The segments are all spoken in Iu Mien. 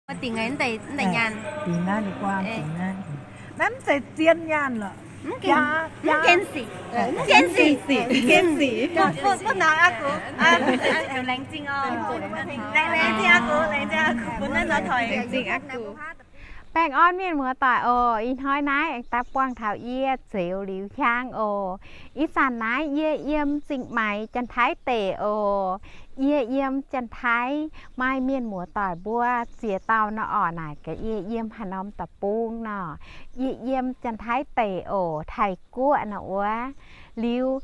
Dingc, dingc naaiv, dingc naaiv, naaiv mv zeiz zien nyaanh lorqc. Mv gen sic, mv gen sic, mv gen sic. Laengz zingh oc, laengz zingh oc, laengz zingh oc. Baengh orn mienh muoz-doic oc, ih hnoi naaiv aengx daaih buangh taux yie Zeux Liuz Hiaang oc. Ih zanc naaiv yie yiem Zingh Maix Janx-Taiv deic oc. Yie yiem Janx-Taiv, maaih mienh muoz-doic mbuo ziex dauh nor orqc, naaic gaax yie yiem haaix norm deic-bung nor. Yie yiem Janx-Taiv deic oc, Taiv-Guoqv nor wuov. Liuz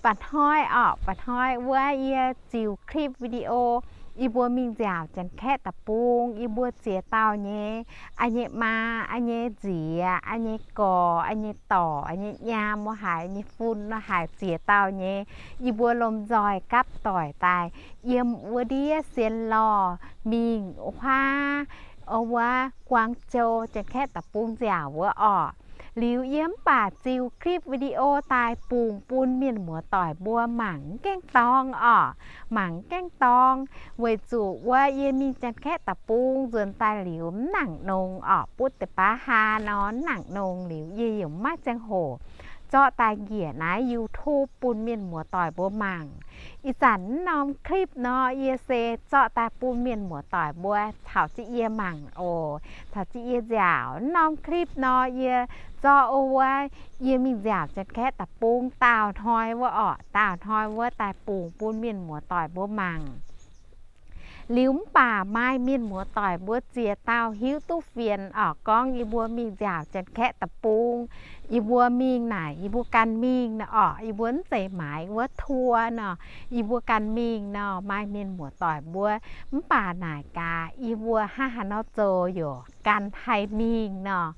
mba'hnoi orqc, mba'hnoi wuov yie ziux clip video, yie mbuo mingh nziaauc Janx-Kaeqv deic-bung, yie mbuo ziex dauh nyei, a'nyei maa, a'nyei nziex, a'nyei gorx, a'nyei dorc, a'nyei nyaam, wuov haic nyei fun, wuov haic ziex dauh nyei, yie mbuo lomh nzoih gapv doic daaih yiem wuov ndiev sienx lorh mingh huaav wuov Guangzhou Janx-Kaeqv deic-bung nziaauc wuov orqc. Liuz yie mv baac ziux clip video daaih bungx bun mienh muoz-doic mbuo mangc mv gaengh dorng orqc, mangc mv gaengh dorng, weic zuqc wuov yie mingh Janx-Kaeqv deic-bung nzuonx daaih liuz mv nangc nongx orqc, butv deix baav haa nor mv nangc nongx liuz yie yaac mv maaih ziangh hoc zorqv daaih njiec naaiv YouTube bun mienh muoz-doic mbuo mangc. Ih zanc naaiv norm clip nor yie se zorqv daaih bun mienh muoz-doic mbuo caux jienv yie mangc oc, caux jienv yie nziaauc. Naaiv norm clip nor yie zorqv wuov yie mingh nziaauc Janx-Kaeqv deic-bung daauh hnoi wuov orqc, daauh hnoi wuov daaih bungx bun mienh muoz-doic mbuo mangc. Liuz mv baac maaih mienh muoz-doic mbuo ziex dauh hiuv duqv fienx orqc, gorngv yie mbuo mingh nziaauc Janx-Kaeqv deic-bung, yie mbuo mingh naaic yie mbuo ganh mingh nor orqc, yie mbuo mv zeiz maaiz wuov tour nor, yie mbuo ganh mingh nor. Maaih mienh muoz-doic mbuo mv baac naaic gaax yie mbuo hnangv haaix nor zoux yaac ganh haih mingh nor.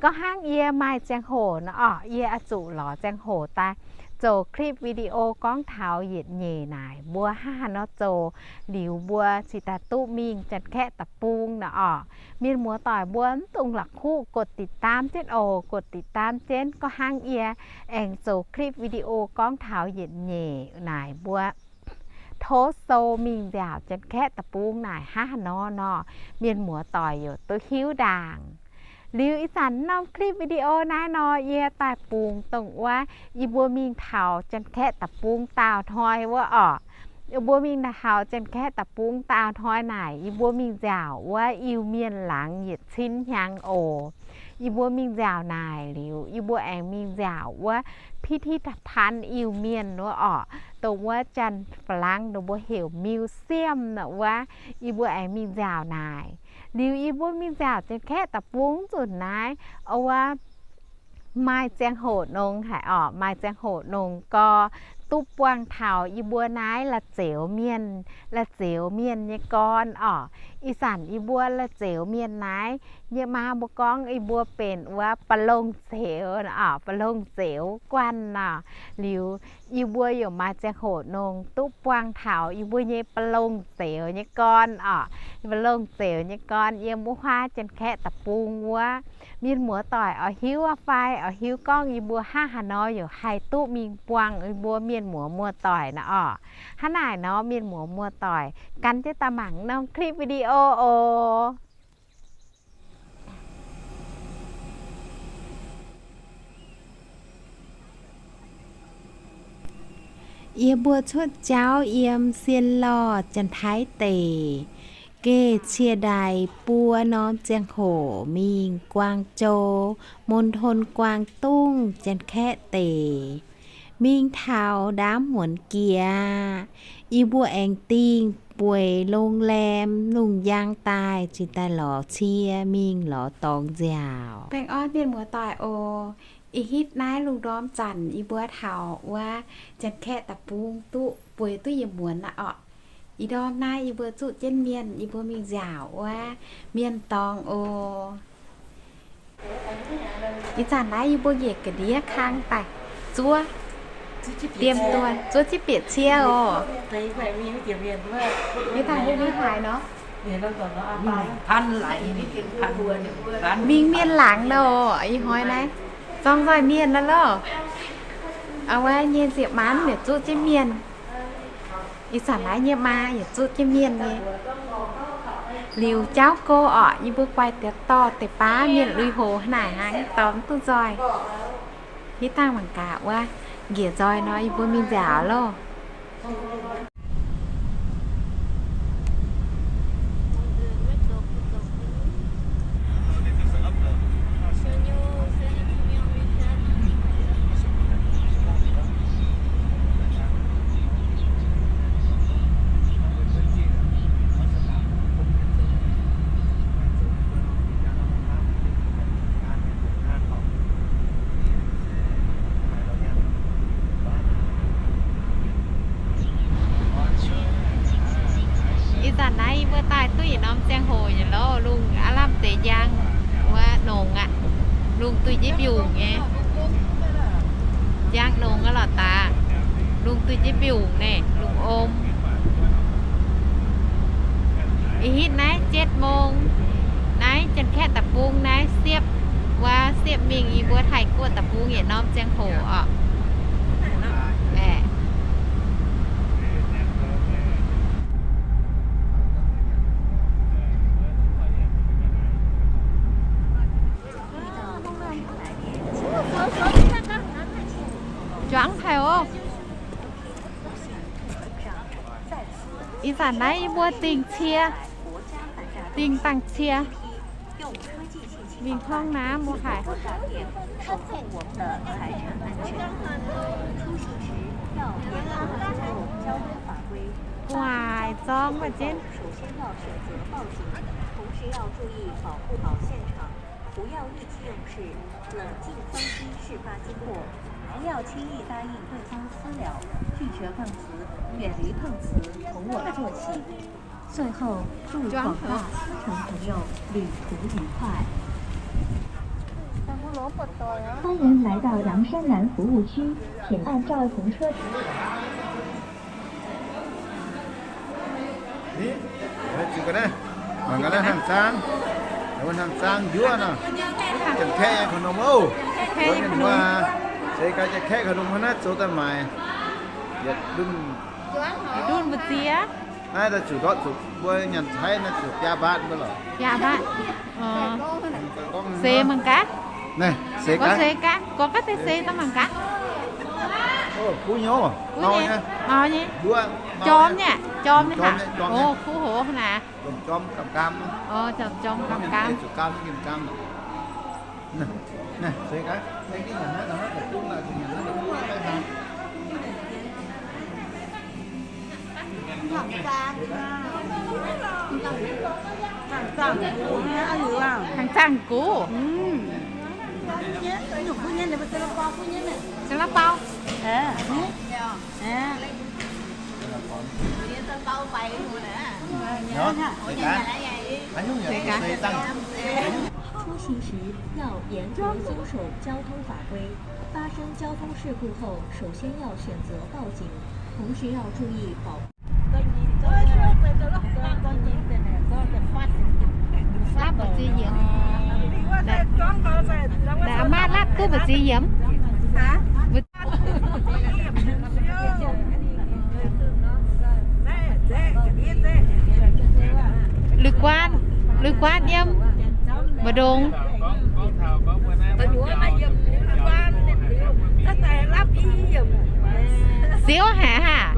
Gorngv hnangv yie maaih ziangh hoc nor orqc, yie oix zuqc lorz ziangh hoc daaih zoux clip video gorngv taux yietc nyeic naaic mbuo hnangv haaix nor zoux liuz mbuo cingx daaih duqv mingh Janx-Kaeqv deic-bung nor orqc. Mienh muoz-doic mbuo mv dungx la'kuqv กดติดตาม jienv oc, กดติดตาม jienv. Gorngv hnangv yie aengx zoux clip video gorngv taux yietc nyeic naaic mbuo tov sou mingh nziaauc Janx-Kaeqv deic-bung naaic hnangv haaix nor nor, mienh muoz-doic yaac duqv hiuv ndaangc. Liuz ih zanc norm clip video naaiv nor yie daaih bungx dongh wuov yie mbuo mingh taux Janx-Kaeqv deic-bung daauh hnoi wuov orqc. Yie mbuo mingh taux Janx-Kaeqv deic-bung daauh hnoi naaic yie mbuo mingh nziaauc wuov Iu-Mienh laangz yietc cin hnyangx oc. Yie mbuo mingh nziaauc naaic liuz yie mbuo aengx mingh nziaauc wuov พิพิธภัณฑ์ Iu-Mienh wuov orqc, dongh wuov Janx-Faalaangx ninh mbuo heuc museum nor wuov. Yie mbuo aengx mingh nziaauc naaic liuz yie mbuo mingh nziaauc Janx-Kaeqv deic-bung nzunc naaiv wuov maaih ziangh hoc nongx haic orqc, maaih ziangh hoc nongx gau duqv buangh taux yie mbuo naaiv la'zioux mienh, la'zioux mienh nyei gorn orqc. Ih zanc yie mbuo la'zioux mienh naaiv nyei maa mbuo gorngv yie mbuo benx wuov ba'longh zioux orqc, ba'longh zioux guanh orqc. Liuz yie mbuo yaac maaih ziangh hoc nongx duqv buangh taux yie mbuo nyei ba'longh zioux nyei gorn orqc. Ba'longh zioux nyei gorn yiem wuov huaav Janx-Kaeqv deic-bung wuov. Mienh muoz-doic oix hiuv fai oix hiuv gorngv yie mbuo hnangv haaix nor yaac haih duqv mingh buangh yie mbuo mienh muoz muoz-doic nor orqc. Hnangv naaic nor mienh muoz muoz-doic gan jienv daaih mangc norm clip video oc. Yie mbuo cuotv jauv yiem Sien Lorh Janx-Taiv deic, geh cie ndaic buo norm ziangh hoc mingh Guangzhou, มณฑลกวางตุ้ง Janx-Kaeqv deic. Mingh taux ndaamv muonz jiex aqv, yie mbuo aengx dingh bueix โรงแรม lungh njang daaih cingx daaih lorz cie mingh lorz dorngx nziaauc. Baengh orn mienh muoz-doic oc. Ih hitv naaiv lungh ndorm zanc yie mbuo taux wuov Janx-Kaeqv deic-bung duqv bueix duqv yietc muonz aqv orqc. Ih ndorm naaiv yie mbuo zuqv jienv mienh, yie mbuo mingh nziaauc wuov mienh dorngx oc. Ih zanc naaiv yie mbuo njiec ga'ndiev kang daaih zuov, diem duon zuov ziex bieqc cie oc. Yie daaih mbuo mingh haaix nor? Mingh mienh laangz nor, ih hnoi naaiv zorng nzoih mienh nor loh. Wuov nyei nziepc maanv yietc zuqv jienv mienh. Ih zanc naaiv nyei maa yietc zuqv jienv mienh nyei. Liuz jauv go orqc, yie mbuo guaix deix dorh deix baav mienh lui-houx naaic hnangv, dorh mv duqv nzoih. Hitv dangh mangc gaax wuov, njiec nzoih nor yie mbuo mingh nziaauc loh. Ih zanc naaiv yie mbuo daaih duqv yietc norm ziangh hoc nyei loh, lungh aav lamh deix njang wuov nongx aqv. Lungh duih jiex mbiungc nyei. Njang nongx aqv lorqc daaih. Lungh duih jiex mbiungc naaiv, lungh om. Ih hitv naaiv เจ็ดโมง naaiv Janx-Kaeqv deic-bung naaiv siepv, wuov siepv mingh yie mbuo Taiv-Guoqv deic-bung yietc norm ziangh hoc orqc. Aeqv, juangv haic oc. Ih zanc naaiv yie mbuo dingh cie, dingh dangh cie. Mingh ห้องน้ำ mbuo haic. Gu'nguaaic zorng maiv jienv.最后，祝广大车乘朋友旅途愉快。欢迎来到阳山南服务区，请按照行车指示。Mangc gaax naaiv hnangv zaangv, hnangv zaangv njuov nor. Janx-Kaeqv nyei khẩu nông oc. Mienh muoz, se gaax Janx-Kaeqv khẩu nông hnangv naaiv zoux daaih maaic. Yietc ndunh, yietc ndunh mbu'ziex. Naaiv daaih zuqc ndortv zuqc mbuo nyanc caaiv naaiv zuqc biaa mbaatv mbuo lorqc. Biaa mbaatv. Seix mangc gaax. Naaiv seix gaax. Seix gaax, gorngv gaax deix seix daaih mangc gaax. Kuv nyei, kuv nyei, mau nyei. Jorm nyei, jorm nyei haic. Kuv hoz naaic. Jorm jorm gaam gaam. Jorm jorm gaam gaam. Hàng trăm củ. Sa la pau. Sa la pau. 出行时要严格遵守交通法规，发生交通事故后，首先要选择报警，同时要注意保 Lap mbu'ziex yiemc. La'maah lap duqv mbu'ziex yiemc. Lui-guaan, lui-guaan yiem mbu'ndongx. Siouv haic aqv.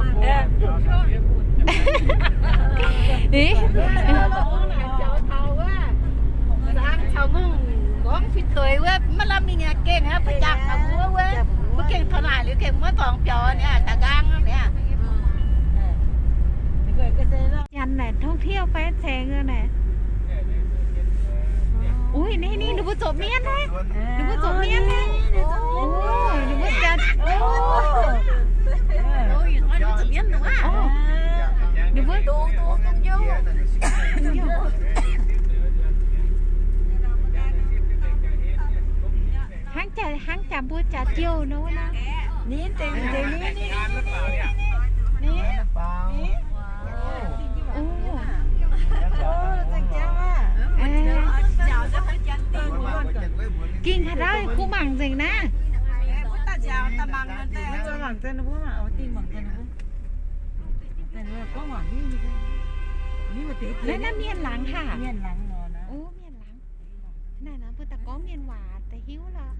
Janx naaic ท่องเที่ยว fai ceng naaic. Ui, ninh, ninh, ninh mbuo zoux mienv naaiv. Ninh mbuo zoux mienv naaiv. Ninh mbuo jaax, ninh mbuo hnangv jaax, hnangv jaax mbuo jaax jouh nor wuov naaiv. Ging haaix dauh kuv mangc nzengc naaiv. Naaiv, naaiv mienh laangz haac? Mienh laangz nor naaiv. O, mienh laangz. Naaiv nor mbuo daaih gorngv mienh waac daaih hiuv lorqc.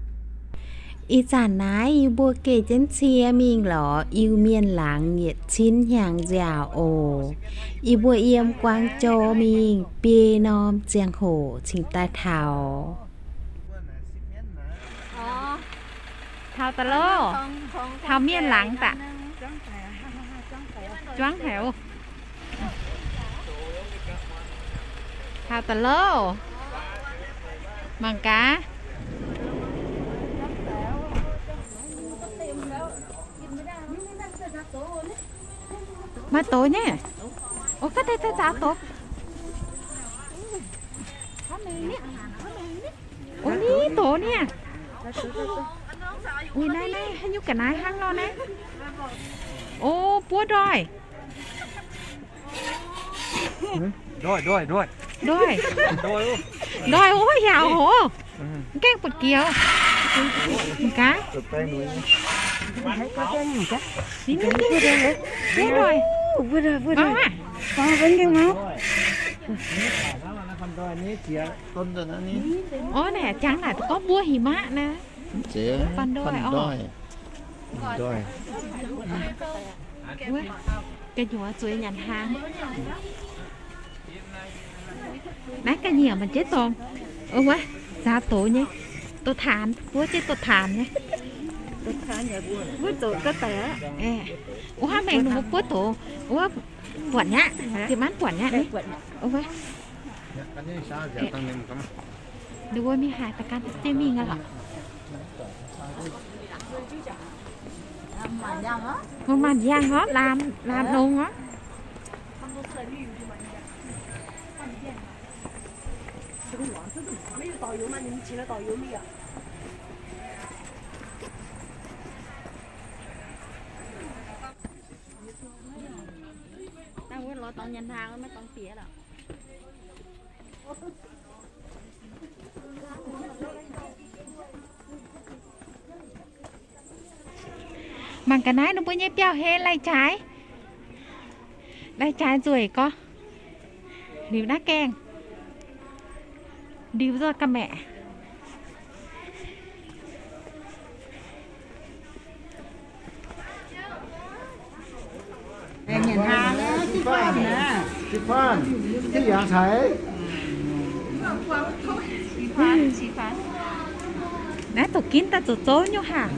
Ih zanc naaiv yie mbuo geh jienv cie mingh lorz Iu-Mienh laangz yietc cin hnyangx nziaauc oc. Yie mbuo yiem Guangzhou mingh biei norm ziangh hoc cingx daaih taux. Taux daaih loh. Taux mienh laangz daaih. Juangv haic oc. Taux daaih loh. Mangc gaax. Maaih doz nyei. O, ga'deix daaih nzaaux doz. O, ni doz niaa. Ui, naaiv, naaiv haaix nyungc ga'naaiv hnangv nor naaiv. O, buov ndoih. Ndoih, ndoih, ndoih. Ndoih. Ndoih, o, hiaauc hoc. Mv gaengh buatc jiex. Mangc gaax. Buov ndoih. Mangc maah. O, naaic jangx naaic gorngv buov himx maqv naaiv. Buov ndoih, o. Ndoih. Wuov, gu'nyuoz zueiz nyanc hnaangx. Naaiv ga'nyiec maaih jienv dorngx. Wuov, nzaaux doz nyei. Doz-taanx, buov jienv doz-taanx nyei. Wuov, hnangv maengx ninh mbuo buov doz. Wuov, buatc nyaqv, zinh maanv buatc nyaqv ni. Wuov, ninh mbuo mingh haaix daaih gan jienv mingh aqv lorqc. Mangc yangh orv, laam, laam nongx orv. Dangh wuov lorz dorngx nyanc hnaangx, maiv dorngx diex lorqc. Mangc ga'naaiv ninh mbuo nyei biauv-hlen lai-jaaix. Lai-jaaix nzueic gorx. Liuz naaiv gaengh. Liuz nzoih ga'maeqc. Naaiv doqc ginv daaih zoux zouv nyungc haac.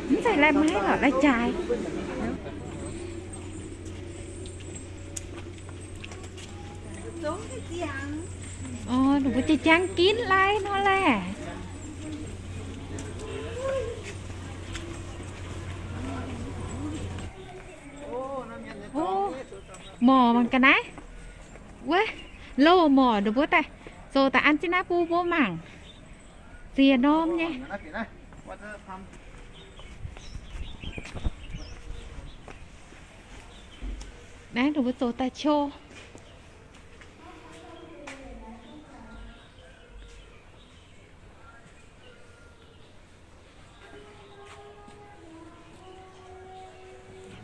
Mv zeiz lai-maiv lorqc, lai-jaaix. Orv, ninh mbuo jiex jangv ginv lai nor laeh. Orv, morc mangc ga'naaiv. Wuov, loz-morc ninh mbuo daaih zoux daaih an jienv naaiv bun mbuo mangc. Ziex norm nyei. Naaiv ninh mbuo zoux daaih qo.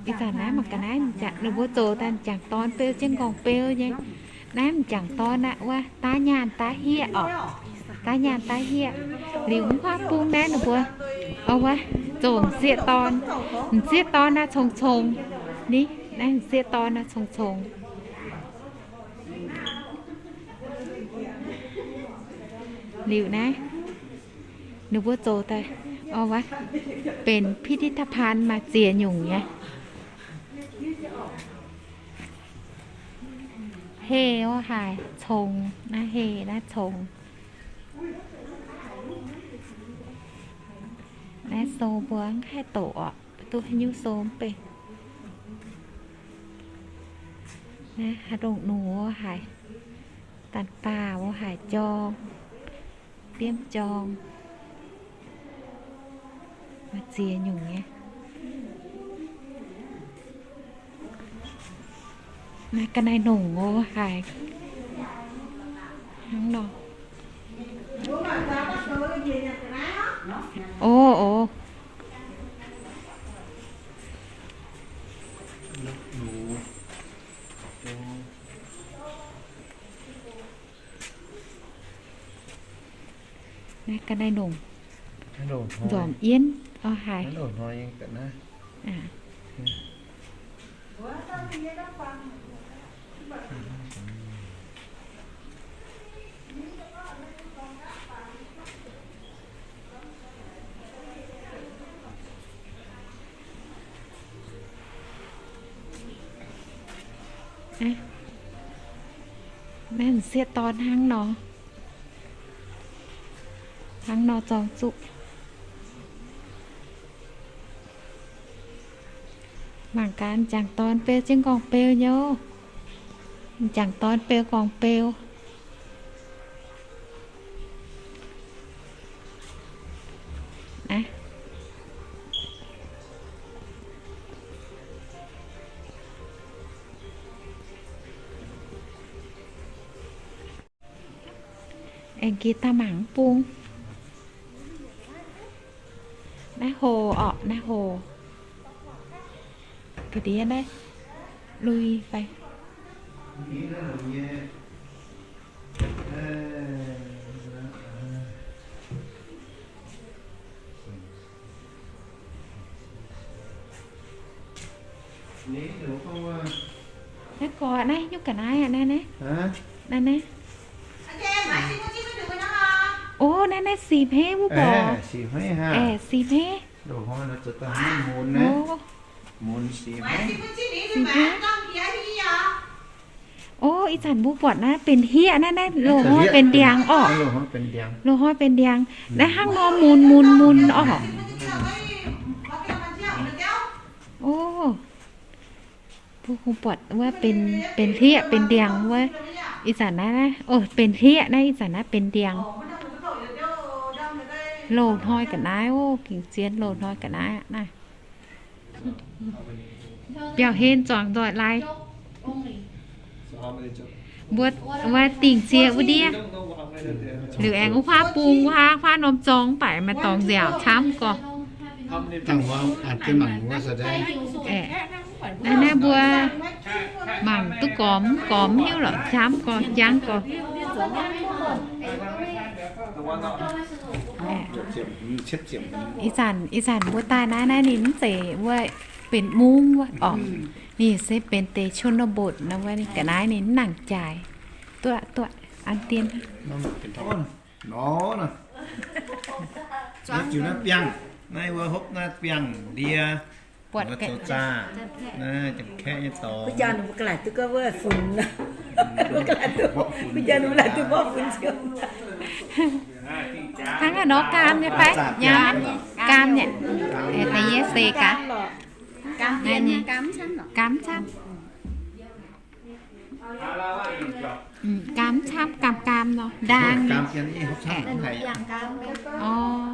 Ih zanc naaiv mangc ga'naaiv ninh mbuo zoux daaih m'jangc dorn beu jienv nqorngv beu nyei. Naaiv m'jangc dorn aqv, wuov daav nyaanh daav hieqv orqc. Daav nyaanh daav hieqv. Liuz mv huaav bung naaiv ninh mbuo, o, wuov zoux m'sieqv dorn. M'sieqv dorn naaiv cong-cong. Ni, naaiv m'sieqv dorn naaiv cong-cong. Liuz naaiv ninh mbuo zoux daaih, o, wuov benx พิพิธภัณฑ์ maaih ziex nyungc nyei. Heh wuov haaix cong, naaiv heh naaiv cong. Naaiv sou mbuo mv haih doqc orqc, duqv haaix nyungc sou mv benx. Naaiv haaix ndongc nungc wuov haic, daan baah wuov haic, jorng, biomv jorng, maaih ziex nyungc nyei. Naaiv ga'naaiv nongc wuov haic hnangv nor. O, o. Naaiv ga'naaiv longc nzormc yienv oix haiz. Naaiv m'sieqv dorn hnangv nor, hnangv nor zorng zuqv. Mangc gaax, m'jangc dorn beu jienv nqorngv-beu nyei. M'jangc dorn beu nqorngv-beu. Naaiv aengx giv daaih mangc mv bung. Naaiv hoc orqc, naaiv hoc. Ga'ndiev naaiv lui fai. Naaiv gorx naaiv nyungc ga'naaiv aqv, naaiv naaiv. Naaiv naaiv. O, naaiv naaiv sipv hmeiv wuov borc. Aeqv, sipv hmeiv. Sipv hmeiv. O, ih zanc mbuo buatc naaiv benx hieqv naaiv, naaiv loz-hnoi benx ndiangx orqc. Loz-hnoi benx ndiangx. Naaiv hnangv nor mun mun mun orqc. O, mbuo kungx buatc wuov benx, benx hlieqv benx ndiangx wuov. Ih zanc naaiv, o, benx hlieqv naaiv, ih zanc naaiv benx ndiangx. Loz-hnoi ga'naaiv, o, gengh zien loz-hnoi ga'naaiv aqv naaiv. Biauv-hlen zuangx nzoih lai. Mbuo wuov dingh ziex wuov ndiev. Liuz aengx wuov huaav bung, wuov huaav, huaav norm zorng mv baac maaih dorngx nziaauc camv gorx. Naaiv, naaiv mbuo mangc duqv gormx, gormx hiuv lorqc, camv gorx, jangv gorx. Ih zanc, ih zanc mbuo daaih naaiv, naaiv ninh mv zeiz wuov benx mungv wuov orqc. Ninh se benx deix chunx nor mbotc nor wuov, ninh ga'naaiv ninh mv nangc jaaix. Duqv, duqv, an dien. Nor, naaiv ziux naaiv biangh, naaiv wuov hopv naaiv biangh ndie. Buatc zoux zaah, naaiv Janx-Kaeqv nyei dorngx. Hnangv naaiv nor gaam nyei fai? Nyaam, gaam nyei. Da'yietv seix gaax. Gaam camv. Gaam camv, gaam gaam nor. Ndaang. Orv.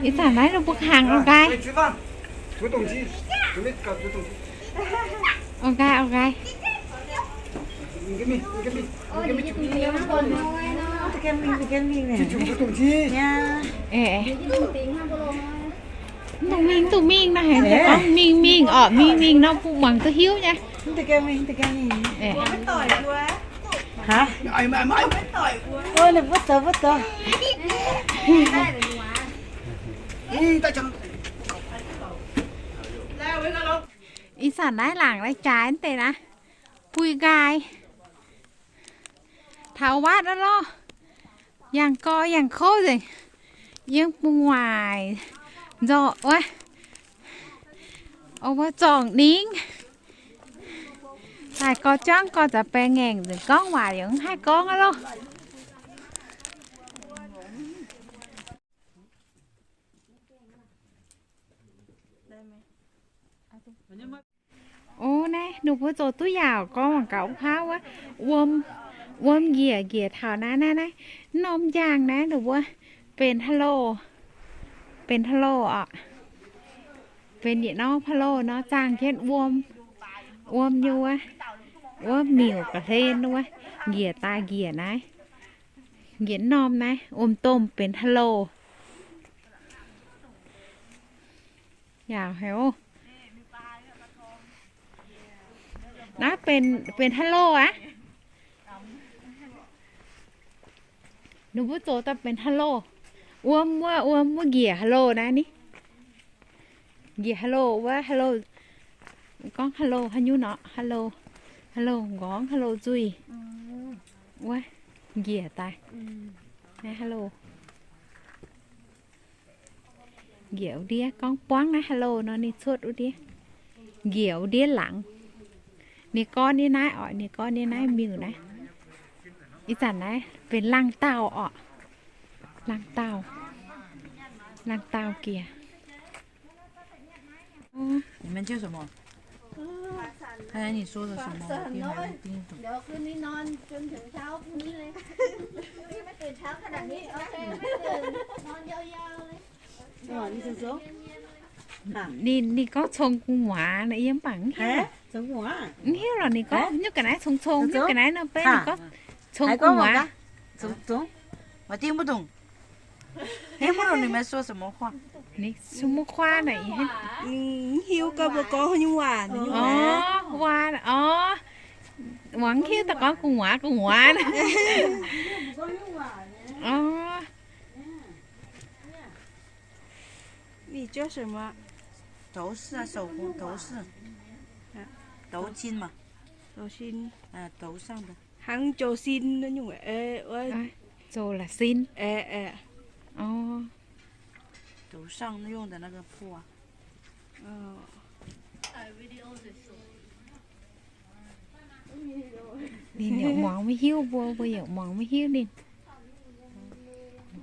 Ih zanc naaiv ninh mbuo hnaangx orv nqaai. Orv nqaai, orv nqaai. Mv dungx mingh, mv dungx mingh naaiv haaix, gorngv mingh mingh orqc, mingh mingh nor bun muangx duqv hiuv nyei. Ih zanc naaiv laangc lai jaaix deix naaiv, buih nqaai. Taux waatv wuov lorh, yangh gorx yangh kouv nzengc, yiem gu'nguaaic nzorqc wuov, o wuov zorngc ningv. Daaih gorx juangv gorx za'baengx ngaengc nzengc, gorngv waac yaac mv haih gorngv aqv loh. O, naaiv ninh mbuo zoux duqv yaauc gorngv mangc gaax, wuov huaav wuov, wuom, wuom njiec njiec taux naaiv, naaiv, naaiv, mv norm njang naaiv ninh mbuo benx hlo, benx hlo orqc. Benx yietc norm hello nor zaangh jienv wuom, wuom nyei wuov, wuov miuc ga'hlen wuov, njiec daaih njiec naaiv, njiec norm naaiv, wuom-domh benx hello. Yaac heuc naaiv benx, benx hello aqv. Ninh mbuo zoux daaih benx hello. Wuom wuov, wuom wuov njiec hello naaiv ni. Njiec hello wuov, hello, gorngv hello haaix nyungc nor, hello, hello nqorngv, hello nzuih. Wuov njiec daaih. Naaiv hello. Njiec wuov ndiev, gorngv buangv naaiv hello nor ninh cuotv wuov ndiev. Njiec wuov ndiev laangz. Ninh gorngv nyei naaiv oc, ninh gorngv nyei naaiv miuc naaiv. Ih zanc naaiv benx laangh dauh oc. Laangh dauh. Laangh dauh jiex. 你们叫什么？刚才你说的什么？我听还没听懂。Ninh, ninh gorngv cong gu'nguaaz, yie mv baac mv hiuv. Mv hiuv lorqc, ninh gorngv nyuv ga'naaiv cong cong, nyuv ga'naaiv nor beiv ninh gorngv cong gu'nguaaz. 我听不懂。 听不懂你们说什么话。 Ninh 什么花 naaic, mv hiuv gau mbuo gorngv haaix nyungc waac. Orv, waac orv. Muangx hiuv daaih gorngv gu'nguaaz, gu'nguaaz. Orv. 你叫什么？头饰啊，手头饰，头巾嘛。头巾。啊，头上的。 Hnangv zoux sin nyungc, zoux la'sin. Orv. 头上用的那个布啊。 Ninh yaac muangx maiv hiuv mbuo, mbuo yaac muangx maiv hiuv ninh.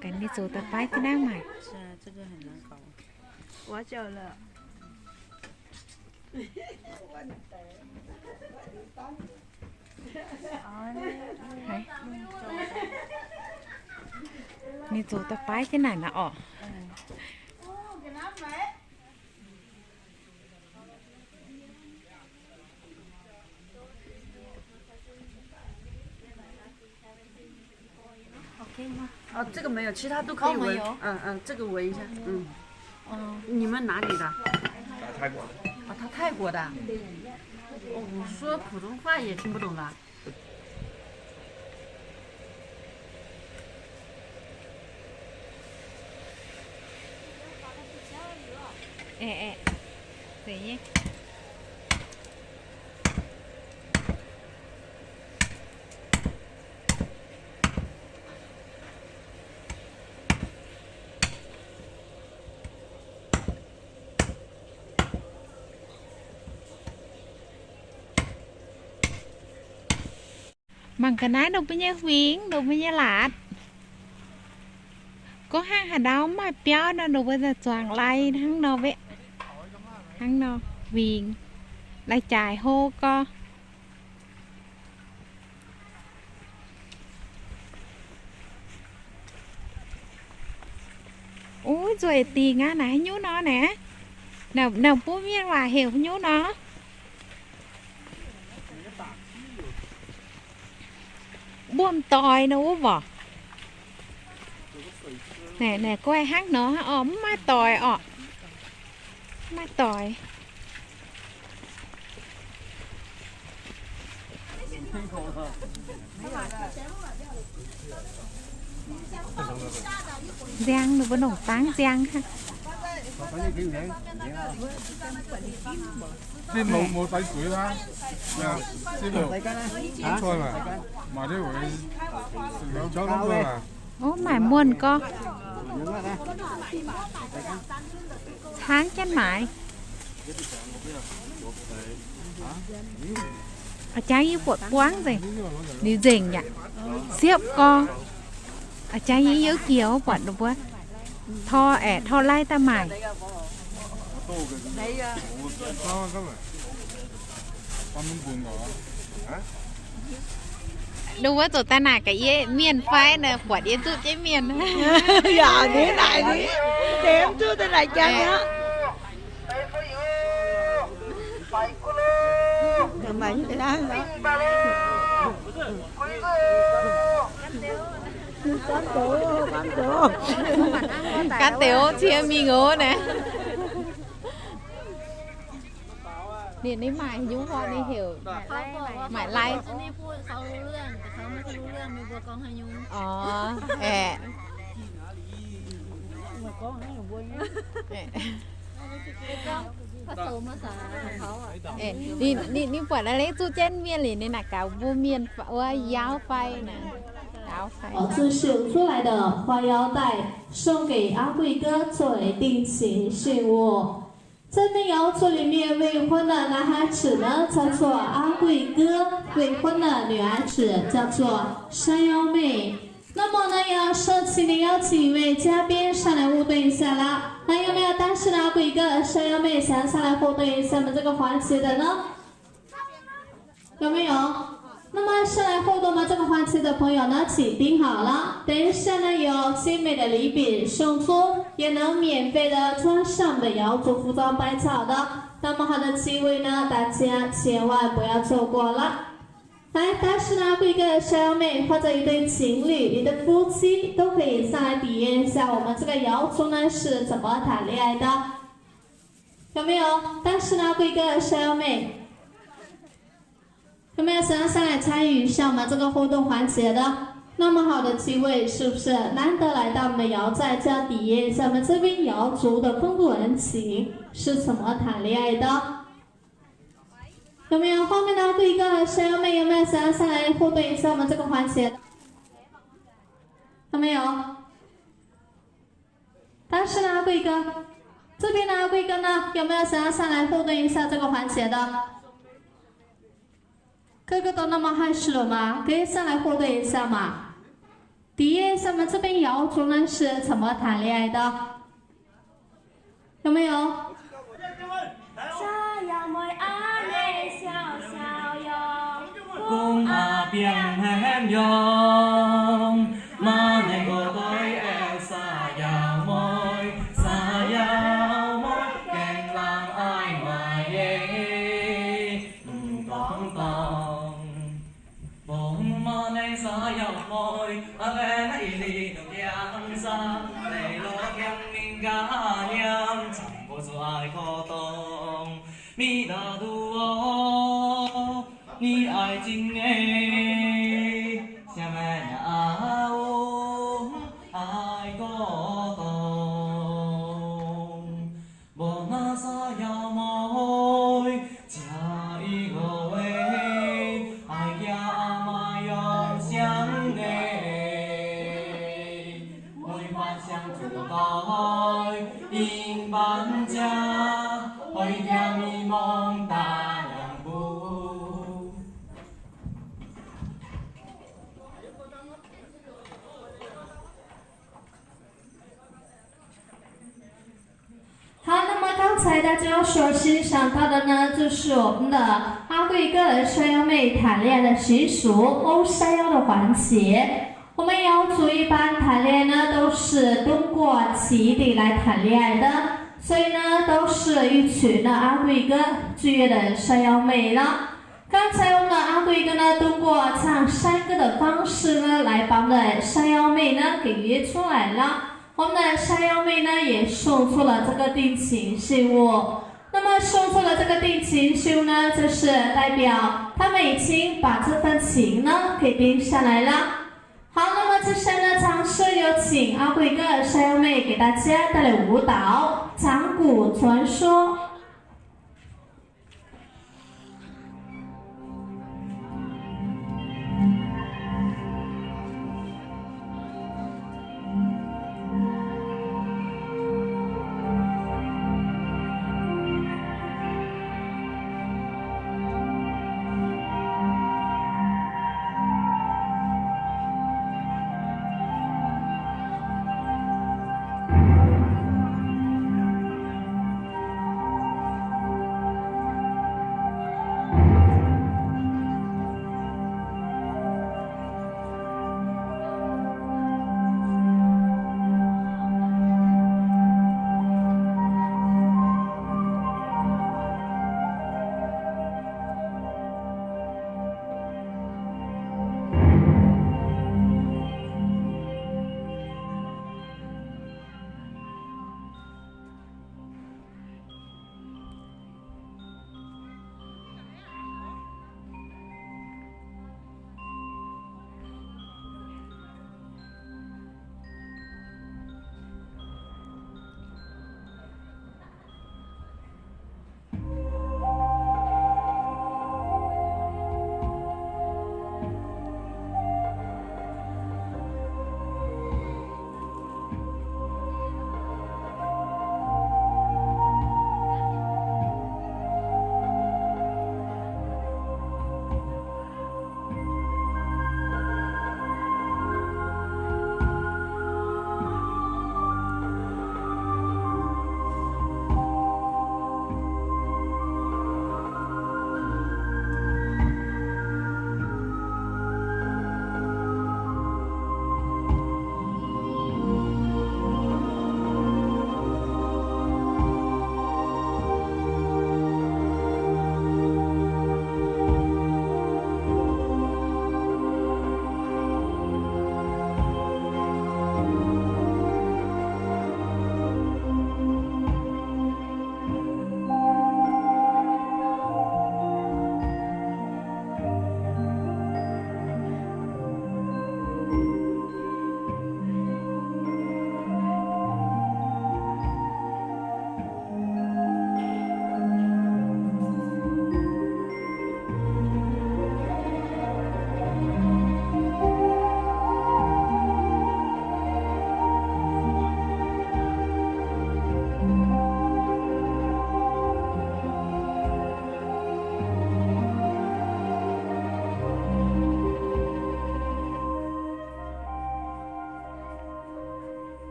Ganh ninh zoux daaih baav jienv naaiv maah. Ninh zoux daaih baav jienv naaic nor orqc. OK吗？哦，这个没有，其他都可以围。哦，没有。嗯，嗯，这个围一下。嗯。哦。你们哪里的？啊，泰国的。哦，他泰国的。哦，我说普通话也听不懂了。 Mangc ga'naaiv ninh mbuo nyei huingx, ninh mbuo nyei laatc. Gorngv hnangv haaix ndau mv maaih biauv nor, ninh mbuo zuangx lai hnangv nor weqv. Hnangv nor huingx, lai-jaaix hlo gorx. Uv, nzueic dingc aqv. Naaiv haaix nyungc nor naaiv? Naaiv, naaiv mbuo mienh waac heuc haaix nyungc nor? Mbuomv doix nor wuov mborqc. Naaic, naaic guai hnangv nor orqc, mv maaih doix orqc. Mv maaih doix. Nziang, ninh mbuo nongc dangv nziang. 師傅，冇洗水啦。師傅，講錯啦，買啲回，食兩張咁樣啦。 Ov, maaic muonh gorx. Caangv jienv maaiz. A'jangv yie buatc buangv nzengc, liuz nzengc yaac siepv gorx. A'jangv yie youv jiex wuov buatc ninh mbuo tor aeqv, tor lai daaih maaic. Ninh mbuo zuqc daaih naaic gaax yie mienh fai naaic, buatc yie zuqv jienv mienh. Yaac ninh naaic ninh, deix mv zuqv daaih naaic jangv aqv. Ganh deix cie mingh oc naaiv. Ninh, ninh maaih nyungc horc ninh heuc maaic lai. Orv, aeqv. Ninh, ninh, ninh buatc naaiv lengc zuqc jienv mienh liuz ninh naaic gaax mbuo mienh wuov yaauv fai naaic. 好，这是出来的花腰带，送给阿贵哥作为定情信物。这边瑶族里面未婚的男孩子呢，叫做阿贵哥；未婚的女孩子叫做山妖妹。那么呢，要盛情地邀请一位嘉宾上来互动一下啦。那有没有单身的阿贵哥、山妖妹想要上来互动一下我们这个环节的呢？ 有没有？那么上来互动的这个环节的朋友呢，请听好了。等一下呢，有精美的礼品送出，也能免费的穿上我们的瑶族服装拍照的。那么好的机会呢，大家千万不要错过了。来，但是呢，贵哥、山妖妹或者一对情侣、一对夫妻都可以上来体验一下我们这个瑶族呢是怎么谈恋爱的。 有没有？但是呢，贵哥、山妖妹，有没有想要上来参与一下我们这个互动环节的？那么好的机会，是不是？难得来到我们的瑶寨，就要体验一下我们这边瑶族的风土人情是怎么谈恋爱的。有没有？后面的贵哥和山妖妹，有没有想要上来互动一下我们这个环节？有没有？ 但是呢，贵哥，这边呢，贵哥呢，有没有想要上来互动一下这个环节的？个个都那么害羞了吗？可以上来互动一下嘛。体验一下我们这边瑶族人是怎么谈恋爱的，有没有？ 小妖妹啊，你笑笑容，公阿扁很勇，妈那个对小妖妹，小妖妹更让爱买耶，嗯，当当。 Bung mah naaiv sa yauh moi, aa, ven naaiv i li nor giang sa, deix lo giang mingh gaax nyiemv, cangx mbuo zuqc aaiz gorx-dorngh. Mingh daaih duqv oc, ninh aaiz zingh nyei, siang maengh aa ong, aaiz gorx-dorngh. Mbuo naaiv sa yauh moi, ziangh i gorx-youz, aaiz jaa aa maaih yiem siang nyei. Mueiz faanv siang zuqc doix, inh baan jaa, hoic jaa mingh mong daaih yangh mbuo. 好，那么刚才大家所欣赏到的呢，就是我们的阿贵哥和山妖妹谈恋爱的习俗，欧山妖的环节。我们瑶族一般谈恋爱呢，都是通过棋底来谈恋爱的，所以呢，都是一群的阿贵哥拒绝了山妖妹呢。 刚才我们的阿贵哥呢，通过唱山歌的方式呢，来把我们的山妖妹呢给约出来了。我们的山妖妹呢，也送出了这个定情信物。那么送出了这个定情信物呢，就是代表他们已经把这份情呢给定下来了。好，那么这时呢，掌声有请阿贵哥、山妖妹给大家带来舞蹈《掌鼓传说》。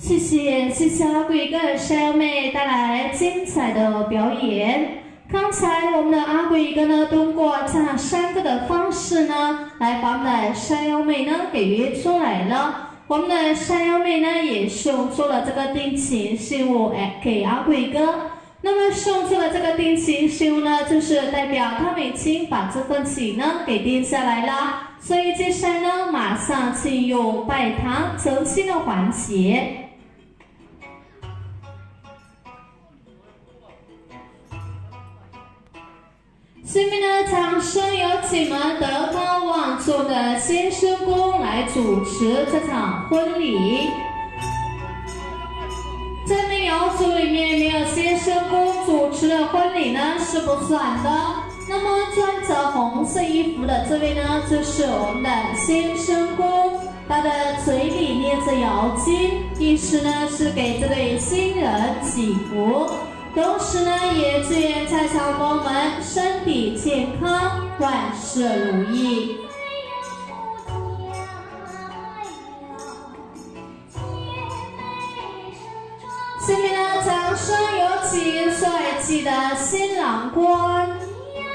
谢谢，谢谢阿贵哥的山腰妹带来精彩的表演。刚才我们的阿贵哥呢，通过唱山歌的方式呢，来把我们的山腰妹呢给约出来了。我们的山腰妹呢，也送出了这个定情信物，哎，给阿贵哥。 那么送出了这个定情信物呢，就是代表他们已经把这份情呢给定下来了。所以接下来呢，马上进入拜堂成亲的环节。下面呢，掌声有请我们德高望重的先生公来主持这场婚礼。 这名瑶族里面没有先生公主持的婚礼呢，是不算的。那么穿着红色衣服的这位呢，就是我们的先生公，他的嘴里念着瑶金，意思呢是给这对新人祈福，同时呢，也祝愿在场朋友们身体健康，万事如意。 下面呢，掌声有请帅气的新郎官。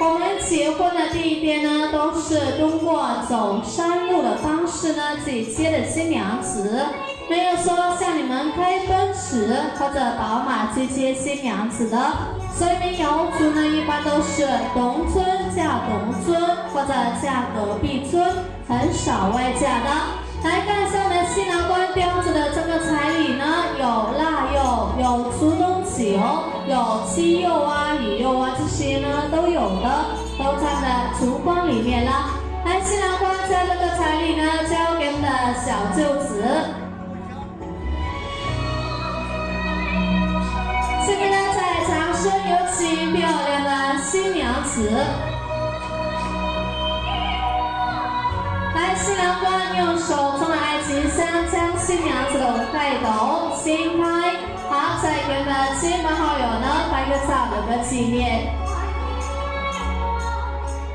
我们结婚的第一天呢，都是通过走山路的方式呢，去接的新娘子。没有说像你们开奔驰或者宝马去接新娘子的，所以呢，瑶族呢，一般都是同村嫁同村，或者嫁隔壁村。 很少外嫁的。来看一下我们新郎官叼着的这个彩礼呢，有腊肉、有竹筒酒、有鸡肉啊、鱼肉啊，这些呢都有的，都在我们的烛光里面了。来，新郎官将这个彩礼呢交给我们的小舅子。 下面呢，再掌声有请漂亮的新娘子。来，新郎官用手中的爱情香将新娘子的五盖斗掀开，好，再给我们的亲朋好友呢拍个照，留个纪念。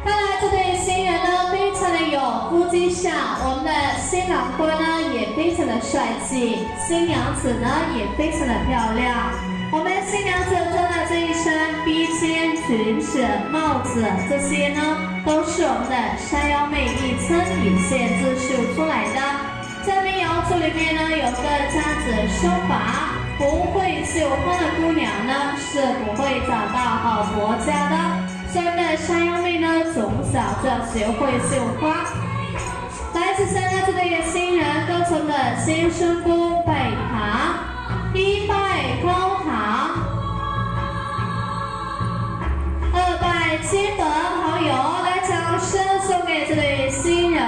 看来这对新人呢，非常的有夫妻相。我们的新郎官呢，也非常的帅气，新娘子呢，也非常的漂亮。我们新娘子穿的这一身披肩、裙子、帽子，这些呢，都是我们的山妖妹一针一线刺绣出来的。在民谣族里面呢，有个这样子的说法：不会绣花的姑娘呢，是不会找到好婆家的。 所以呢，山妖妹呢，从小就要学会绣花。来，接下来呢，这对新人跟从的先生公拜堂，一拜高堂，二拜亲朋好友，来，掌声送给这对新人。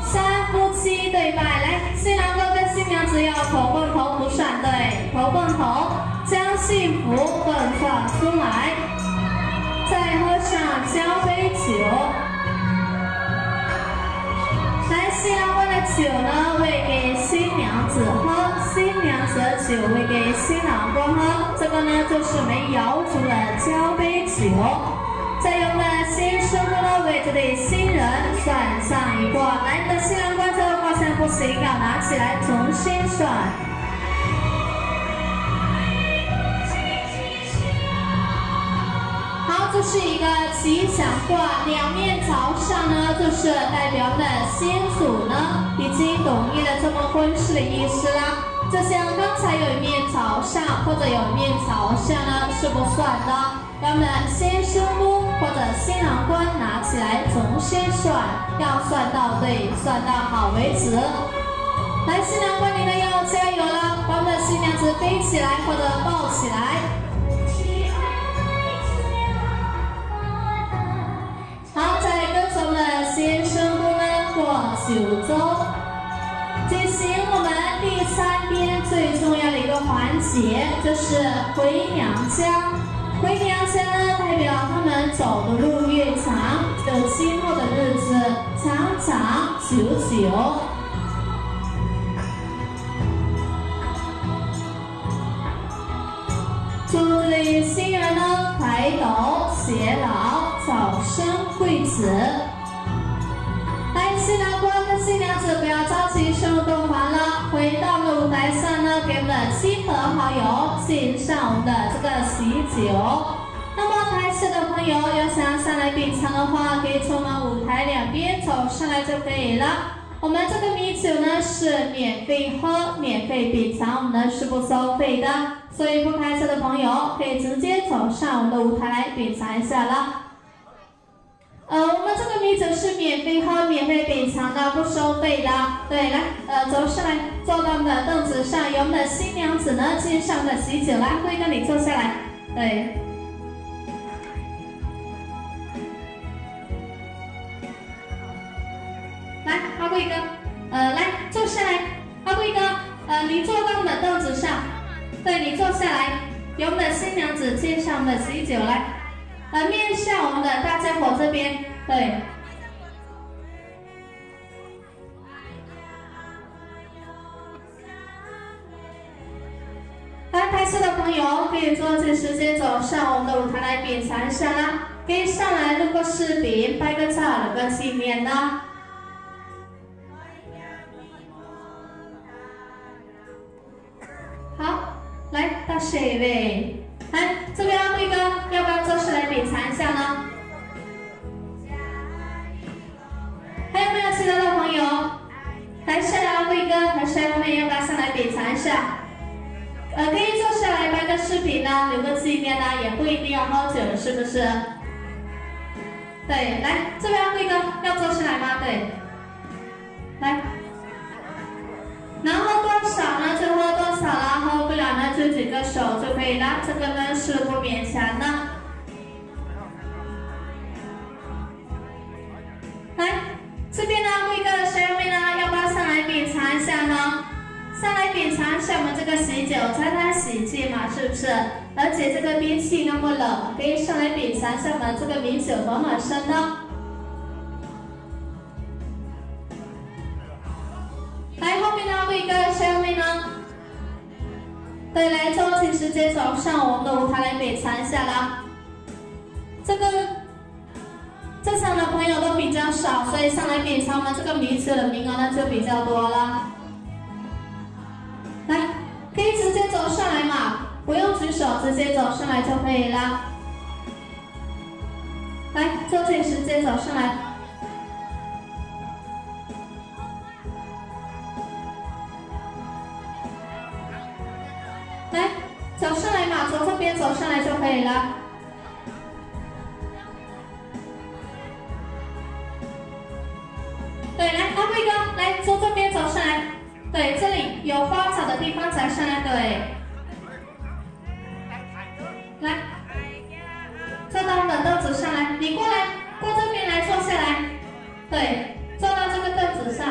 三夫妻对拜，来，新郎官跟新娘子要头碰头，不算对，头碰头，将幸福碰撞出来，再喝上交杯酒。来，新郎官的酒呢，喂给新娘子喝，新娘子的酒喂给新郎官喝，这个呢，就是我们瑶族的交杯酒。 再由我们的先生呢，为这对新人算上一卦。来，你的新郎官这个卦象不行，要拿起来重新算。好，这是一个吉祥卦，两面朝上呢，就是代表我们的先祖呢，已经同意了这门婚事的意思啦。就像刚才有一面朝上，或者有一面朝下呢，是不算的。 让我们先生公或者新郎官拿起来重新算，要算到对，算到好为止。来，新郎官，你们要加油了，把我们的新娘子背起来或者抱起来。好，再跟随我们的先生公呢过九州。 进行我们第三天最重要的一个环节，就是回娘家。回娘家呢，代表他们走的路越长，就今后的日子长长久久。 祝这对新人呢，白头偕老，早生贵子。来，新郎官跟新娘子不要着急深入洞房了，回到了舞台上呢，给我们的亲朋好友敬上我们的这个喜酒。那么台下的朋友有想要上来品尝的话，可以从我们舞台两边走上来就可以了。我们这个米酒呢是免费喝、免费品尝，我们呢是不收费的，所以不开车的朋友可以直接走上我们的舞台来品尝一下了。 呃，我们这个米酒是免费喝、免费品尝的，不收费的。对，来，呃，走上来，坐到我们的凳子上，由我们的新娘子呢敬上我们的喜酒。来，贵哥，你坐下来。对。来，阿贵哥，呃，来，坐下来。阿贵哥，呃，你坐到我们的凳子上。对，你坐下来，由我们的新娘子敬上我们的喜酒。来。 呃，面向我们的大家伙这边，对。来，台下的朋友可以抓紧时间走上我们的舞台来品尝一下啦。可以上来录个视频，拍个照，留个纪念呢。 好，来，大谢一位。来，这边阿贵哥，要不要坐下来品尝一下呢？还有没有其他的朋友？还是阿贵哥，还是阿妹，要不要上来品尝一下？呃，可以坐下来拍个视频呢，留个纪念呢，也不一定要喝酒，是不是？ 对，来，这边贵哥要坐下来吗？对，来。能喝多少呢就喝多少了，喝不了呢就举个手就可以了，这个呢是不勉强的。来，这边呢，贵哥、小妹呢，要不要上来品尝一下呢？上来品尝一下我们这个喜酒，沾沾喜气嘛，是不是？ 而且这个天气那么冷，可以上来品尝一下我们这个米酒暖暖身呢。来，后面呢，贵哥、小妹呢？对，来，抓紧时间走上我们的舞台来品尝一下啦。这个 在场的朋友都比较少，所以上来品尝我们这个米酒的名额呢就比较多了。来，可以直接走上来嘛，不用举手，直接走上来就可以了。来，抓紧时间走上来。来，走上来嘛，从这边走上来就可以了。 对，来，阿贵哥，来，从这边走上来。对，这里有花草的地方才上来，对。来，坐到我的凳子上来，你过来，过这边来坐下来。对，坐到这个凳子上。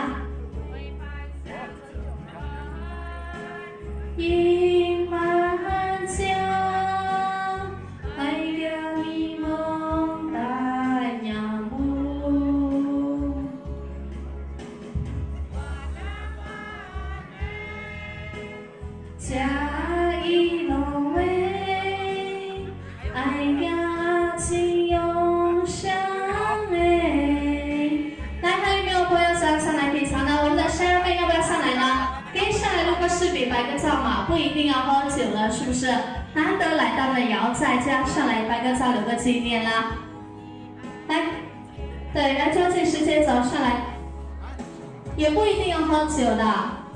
来，还有没有朋友想上来品尝呢？我们的山药妹要不要上来呢？可以上来录个视频，拍个照嘛，不一定要喝酒了，是不是？难得来到了瑶寨家，上来拍个照，留个纪念啦。来，对，来，抓紧时间走上来，也不一定要喝酒的，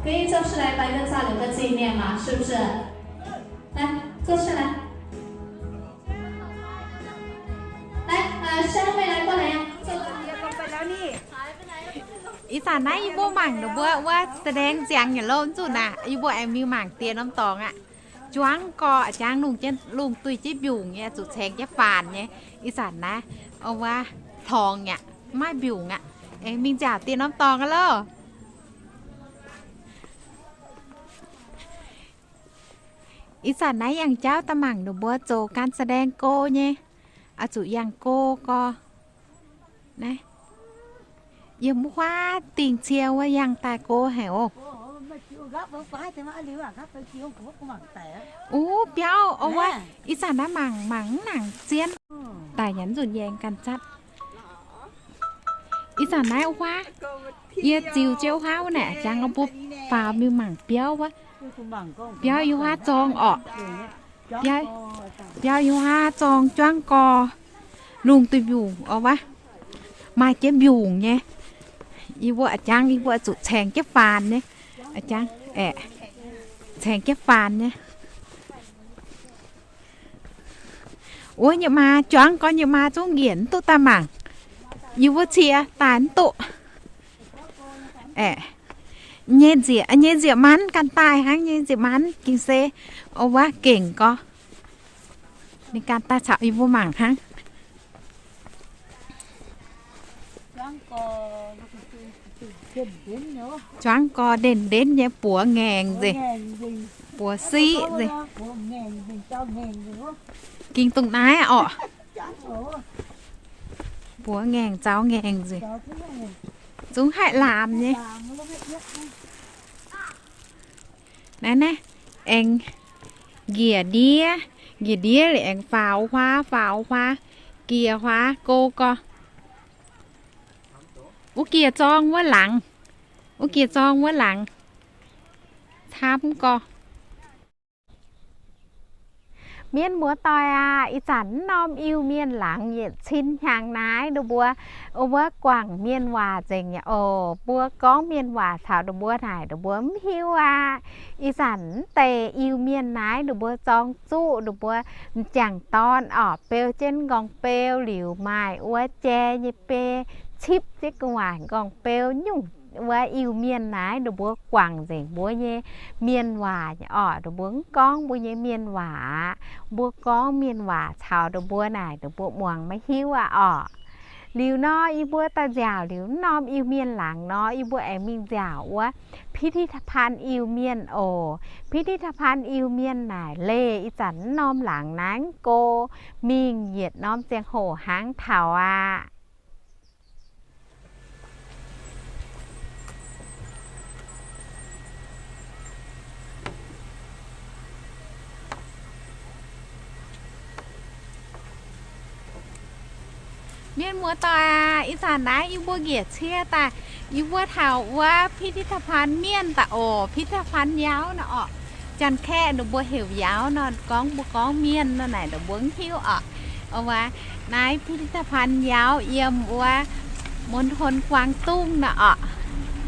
可以就是来拍个照，留个纪念嘛，是不是？ 来，坐下来。来，呃，山药妹来，过来呀，坐。Ih zanc naaiv yie mbuo mangc ninh mbuo wuov แสดง ziangx nyei lov nzunc aqv, yie mbuo aengx mingh mangc diex norm dorngx aqv. Juangv gorx a'jangv lungh jienv, lungh duih jienv mbiungc nyei, zuqc caengx jienv faanx nyei. Ih zanc naaiv wuov torngx aqv, maiv mbiungc aqv. Aengx mingh nziaauc diex norm dorngx aqv loh. Ih zanc naaiv yangh jauv daaih mangc ninh mbuo zoux การแสดง go nyei. Oix zuqc yangh go gorx. Naaiv, yiem wuov huaav dingh cie wuov yangh daaih go haic oc. Uv biauv, o wuov, ih zanc naaiv mangc mangc mv nangc zien. Daic nyanc nzunc yaengx ganh zatv. Ih zanc naaiv wuov huaav, yie ziux jienv wuov huaav wuov naaic, jangx mbuo faaux mingh mangc biauv wuov. Biauv yiem wuov huaav zorng orqc. Biauv yiem wuov huaav zorng juangv gorx, lungh duih mbiungc wuov, maaih jienv mbiungc nyei. Yie mbuo a'jangv, yie mbuo zuqc caengx jienv faanx nyei. A'jangv aeqv, caengx jienv faanx nyei. Wuov nyei maa, juangv gorx nyei maa zungv njiec mv duqv daaih mangc. Yie mbuo cie daaih mv duqv. Aeqv, nyei nzieqc, nyei nzieqc manv ganh daaih hnangv, nyei nzieqc manv gengh se, o, wuov gengh gorx. Ninh ganh daaih caux yie mbuo mangc hnangv. Juangv gorx ndenv ndenv nyei, buoz ngaengc nzengc, buoz siqv nzengc. Ging dongh naaiv orqc. Buoz ngaengc zaux ngaengc nzengc. Zungv haih laamc nyei. Naaiv naaiv aengx njiec ndiev, njiec ndiev liuz aengx faaux huaav, faaux huaav, gieh huaav go gorx. Wuov gieh zorng wuov laangz, wuov gieh zorng wuov laangz, camv gorx. Mienh muoz-doic aac, ih zanc naaiv norm Iu-Mienh laangz yietc cin hnyangx naaiv, nduov mbuo, o, wuov guangc mienh waac nzengc nyei oc. Mbuo gorngv mienh waac caux nduov mbuo naaic, nduov mbuo mv hiuv aqv. Ih zanc mv deix Iu-Mienh naaiv, nduov mbuo zorng zuqv, nduov mbuo m'jangc dorn orqc, beu jienv m'nqorngv-beu liuz maaih wuov jai nyei biei cipv jienv gu'nguaaic m'nqorngv-beu nyungc. Wuov Iu-Mienh naaiv, nduov mbuo guangc nzengc mbuo nyei mienh waac orqc. Nduov mbuo mv gorngv mbuo nyei mienh waac aqv. Mbuo gorngv mienh waac caux nduov mbuo naaic, nduov mbuo muangx maiv hiuv aqv orqc. Liuz nor, yie mbuo daaih nziaauc liuz naaiv norm Iu-Mienh laangz nor, yie mbuo aengx mingh nziaauc wuov พิพิธภัณฑ์ Iu-Mienh oc. พิพิธภัณฑ์ Iu-Mienh naaic leih ih zanc naaiv norm laangz naaiv go mingh yietc norm ziangh hoc hnangv taux aqv. Mienh muoz-doic aac, ih zanc naaiv yie mbuo njiec cie daaih, yie mbuo taux wuov พิพิธภัณฑ์ mienh daaih oc. พิพิธภัณฑ์ Yauv nor orqc. Janx-Kaeqv nduov mbuo heuc Yauv nor, gorngv mbuo gorngv mienh nor naaic nduov mbuo mv hiuv orqc. Wuov naaiv พิพิธภัณฑ์ Yauv yiem wuov มณฑลกวางตุ้ง nor orqc.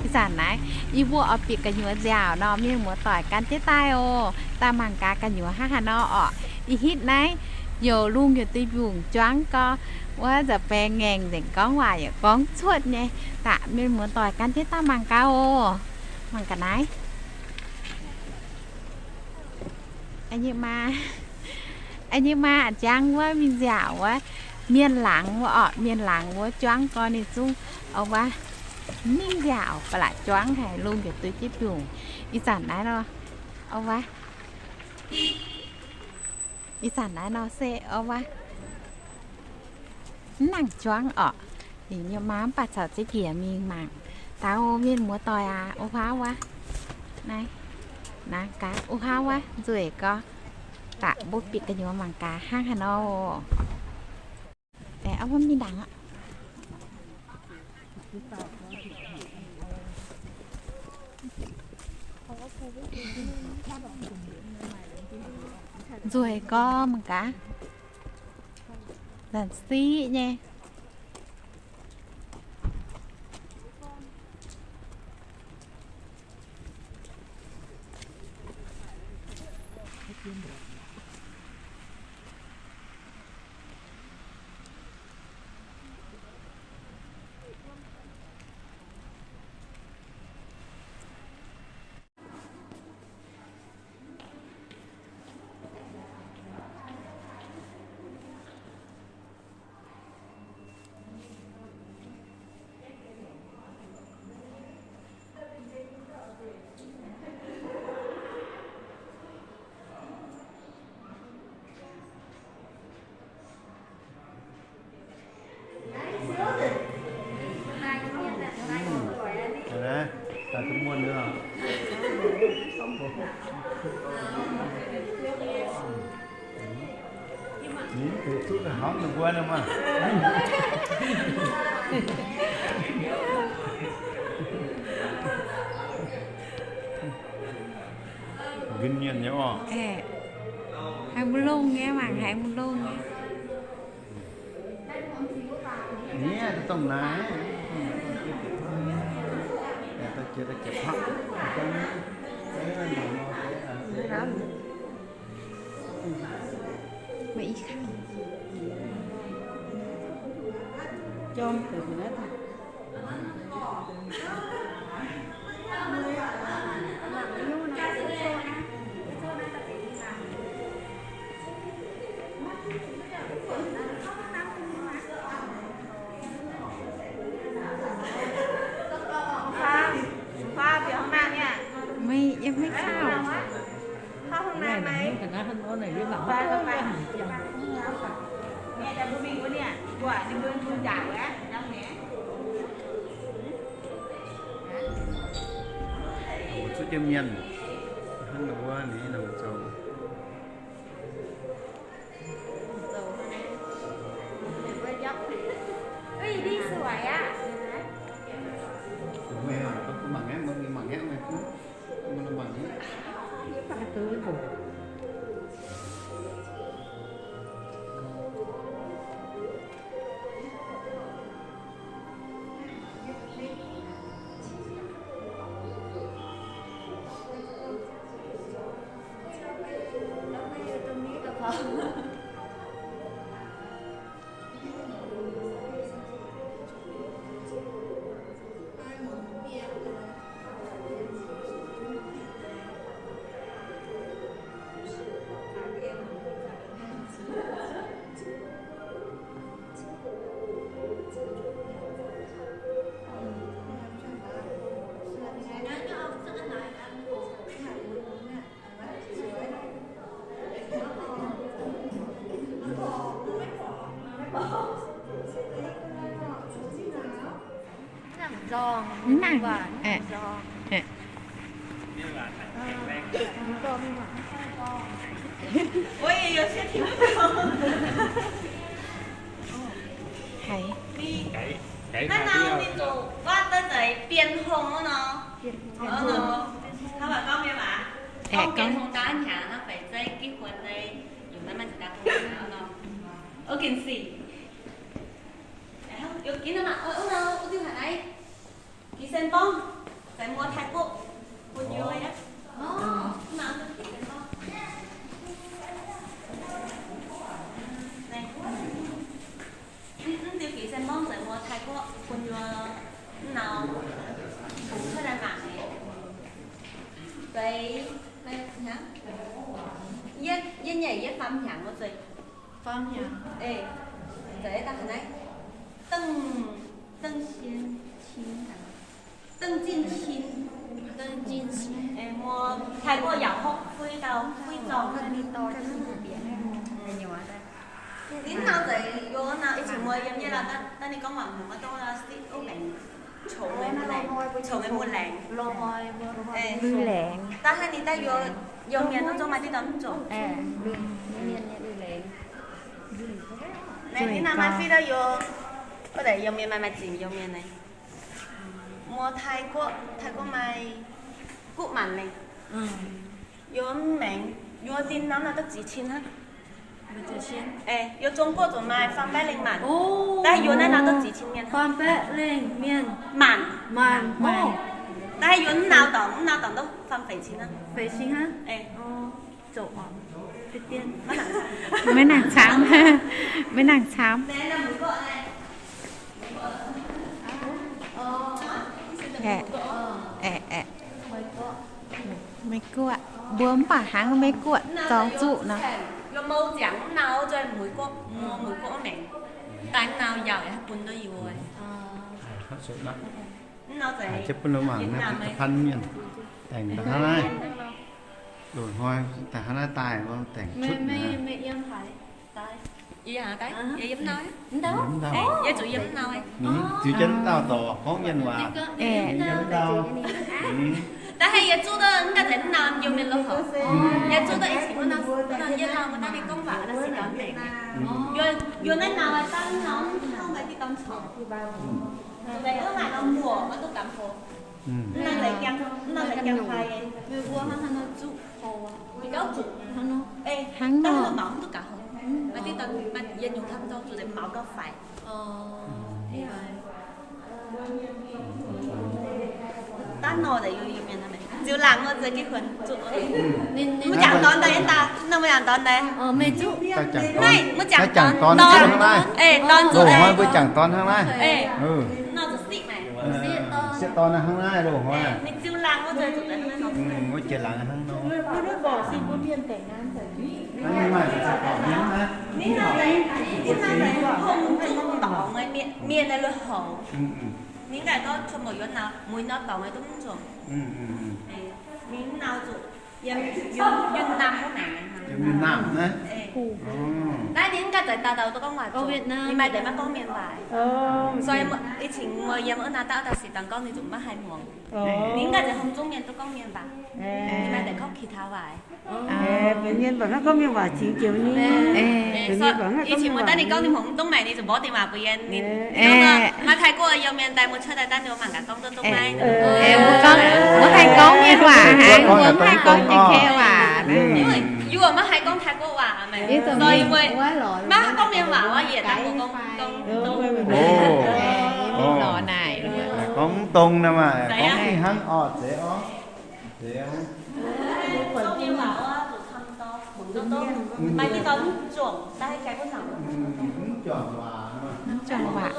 Ih zanc naaiv yie mbuo oix bieqc gu'nyuoz nziaauc nor, mienh muoz-doic gan jienv daaih oc. Daaih mangc gaax gu'nyuoz hnangv haaix nor orqc. Ih hitv naaiv youc lungh youc duih mbiungc juangv gorx, wuov nza'baeng ngaengc nzengc, gorngv waac yaac gorngv cuotv nyei. Daaih mienh muoz-doic gan jienv daaih mangc gaax oc. Mangc gaax naaiv. A'nyei maa, a'nyei maa a'jang wuov mingh nziaauc wuov mienh laangz wuov orqc. Mienh laangz wuov juangv gorx ninh zungv, o, wuov mingh nziaauc ba'laqc juangv haic, lungh youc duih jienv mbiungc. Ih zanc naaiv nor, o, wuov, ih zanc naaiv nor se, o, wuov, mv nangc juangv orqc. Ninh nyei maa mv baac caux ziex njiec mingh mangc. Daaih mienh muoz-doic aac, o, huaav wuov, naaiv, naaiv gaax, o, huaav wuov nzueic gorx. Daaih mbuo bieqc gu'nyuoz mangc gaax hnangv haaix nor. Aeqv, mv mingh ndaangc aqv. Nzueic gorx mangc gaax. Nzanc siqv nyei. Ninh zuqc hnangv ninh mbuo nor maah. Nqen mienh nyei orqc. Haiz mbuo longh nyei, mangc haiz mbuo longh nyei. Ni dongh naaiv. Maiv, yie maiv kauv. Zuqc jienv mienh, hnangv wuov ninh nor zoux. Mv nangc. Haiz. Naaiv nor mingh zuqc waatv deix za'eix Bienh Hungh wuov nor. Hnangv waac gorngv nyei waac. Gorngv Bienh Hungh daav hnyangx hnangv feix zeiv gitv huon nyei, yungz naaiv maaih ziex dauh gong nor. Oc, gengh sic. Yungz gitv nor, wuov nor, wuov diuh haaix naaiv? Gix Sen Borngv, za'eix muoz Taiv Guoqv bun yie aqv. Mv nor, gix Sen Borngv. Mv diuh gix Sen Borngv za'eix muoz Taiv Guoqv bun yie. Mv nor, bungx cuotv daaih mangc. Za'eix, yie nyeic yietv faam hnyangx wuov zueih. Faam hnyangx. Za'eix daaih haaix naaiv? Dengh, dengh xien qin, dengh zinh qin. Dengh zinh qin. Muoz Taiv Guoqv yaac hopv fuiv dauh fuiv zorngh. Ninh nor za'eix yie nor, ih cingx muoz yiem nyei lorqc, daaih ninh gorngv waac mv dongh sitv wuov maengx, congx meih mbuo laengz, congx meih mbuo laengz. Mbuo laengz. Daaih haaix ninh daaih yie, yie mienh nor zungv maaih diqv dorh mv zuqc. Mienh nyei laengz. Ninh nor maaih fiuv dauh yie, wuov deix yie mienh maaih, maaih zingc yie mienh naaiv. Muoz Taiv Guoqv, Taiv Guoqv maaih guqv maanc lengh. Yie mv maengx, yie dinh norm naaiv duqv ziex cin hnangv. Yie Zong Guoqv zuqc maaih faam baeqv lengh maanc. Daaih yie naaiv nor duqv ziex cin mienh. Faam baeqv lengh mienh. Maanc. Maanc, maanc. Daaih yie mv nau dorngx, mv nau dorngx duqv faam feix cin hnangv. Feix cin hnangv? Maiv nangc camv. Maiv nangc camv. Aeqv, aeqv, aeqv. Meiv Guoqv. Mbuo mv baac hnangv Meiv Guoqv zorng zuqv nor. Daaih mv nau yaac bun duqv yie. Aa, bun lo mangc naaiv, pan mienh daengx da'hnangv naaiv. Loz-hnoi da'hnangv naaiv daaih, daengx cuotv. Yie yiem haaix? Yie yiem nau. Yie zuqc yiem nau. Ziux jienv dauh dorc gorngv mienh waac. Yiem nau. Da'hnangv yie zuqv duqv mv daaih nzengc nau yiem mienh lo horc. Yie zuqv duqv i cingx wuov nau. Yie hnangv mbuo naaiv ninh gorngv waac naaiv se dorn maengc. Yie, yie naaiv nau dangh nau hnangv maaih diqv dorn corc. Zuqc deix wuov maaih nor muoc maiv duqv gamh hlo. Naaiv deix jangx, naaiv deix jangx fai. Mbuo hnangv nor zuqc, zuqc hnangv nor. Hnangv nor maux mv duqv gamh hlo. Maaih diqv dorn, maaih yietc nyungc hnangv nor zuqc deix maux gauh faix. Daav nor deix Iu-Mienh ziux laangc nor zeix jienv huonx zuqc. Mbuo jangx dorn daaih daaih, nor mbuo jangx dorn daaih. Naaiv mbuo jangx dorn, dorn, eix, dorn zuqc daaih. Mbuo jangx dorn hnangv naaiv. Sieqv dorn hnangv naaiv loh hnoi. Mbuo jiex laangc hnangv nor. Ninh hnangv deix, ninh hnangv deix hungh zuqc dorngx nyei mienh, mienh nyei lui-houx. Ninh ganh gorngv cuotv mbuo yuonx nor, mueiz nor dorngx nyei duqv mv nzunc. Ninh nau zuqc yiem Yunh Nam wuov maengc. Naaiv ninh mv ganh zeiz dauh dauh duqv gorngv waac zuqc. Ninh maaih deix maiv gorngv mienh waac. Soi ih cingx muoz yiem wuov naaiv daaih dauh dauh six dorn gorngv ninh zuqc maiv haih muangx. Ninh mv ganh zeiz hungh zungv mienh duqv gorngv mienh waac. Ninh maaih deix gorngv 其他 waac. Benx mienh waac hnangv gorngv mienh waac cingx joux ni. Ih cingx muoz daaih ninh gorngv ninh hmuangx mv dungx maengc ninh zuqc mborqv dingc waac bun yie. Ninh maaih Taiv-Guoqv yiem mienh daaih muoz cuotv daaih daaih ninh mangc gaax gorngv duqv dongh naaiv. Mbuo gorngv, mbuo haih gorngv mienh waac hnangv, mbuo mv haih gorngv Taiv-Guoqv waac. Yie maiv haih gorngv Taiv-Guoqv waac, maiv gorngv mienh waac, yietc dangh mbuo gorngv, gorngv dongh. Gorngv mv dongh naaic, gorngv fih hnangv orqc, zeiz orqc. Mv juangc waac, mv juangc waac.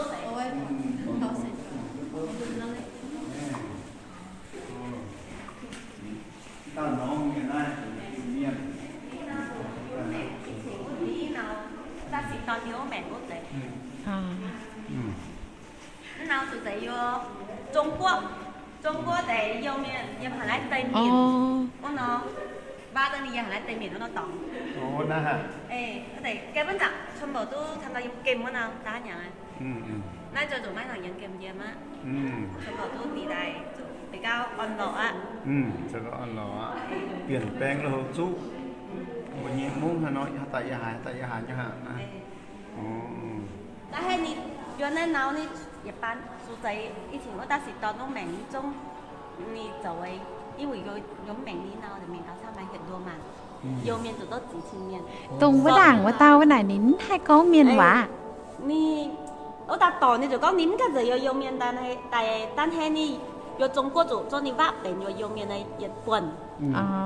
Mv nau zuqc deix yiem Zong-Guoqv, Zong-Guoqv deix yiem mienh, yiem haaix lai deix mienh wuov nor, baav daaih ninh yiem haaix lai deix mienh wuov nor dorngx. Eix, wuov deix gaeqv buonv zaangc cun mouc duqv camv daaih yiem gemh wuov nor daav nyei. Naaiv zoux zuqc maiv nor yiem gemh yiem aqv. Cun mouc duqv dix daaih zuqc deix gauh orn-lorqc aqv. Bienh baeng lo zuqc, mbuo nyei mungv haaix nor, haaix daaih yiem haaix, haaix daaih yiem haaix nyei aqv. Da'haiz ninh yiem naaiv nau ninh yietc baan zuqc zeiz i cingx wuov daaih six dorn wuov maengc nyei zungv, ninh zoux, yiem wuov maengc nyei nau, mingh gaux camv maaih hietc nduoh maanc, youh mienh zuqc duqv ziex cin mienh. Dongh wuov ndaangc wuov dauh wuov naaic ninh mv haih gorngv mienh waac. Ninh wuov dauh dorngc ninh ziouc gorngv ninh mv gaengh nzengc youh youh mienh daaih, daaih daaih hei ninh youh Zong-Guoqv zuqc zorqv ninh waac benx youh youh mienh yietc buonc.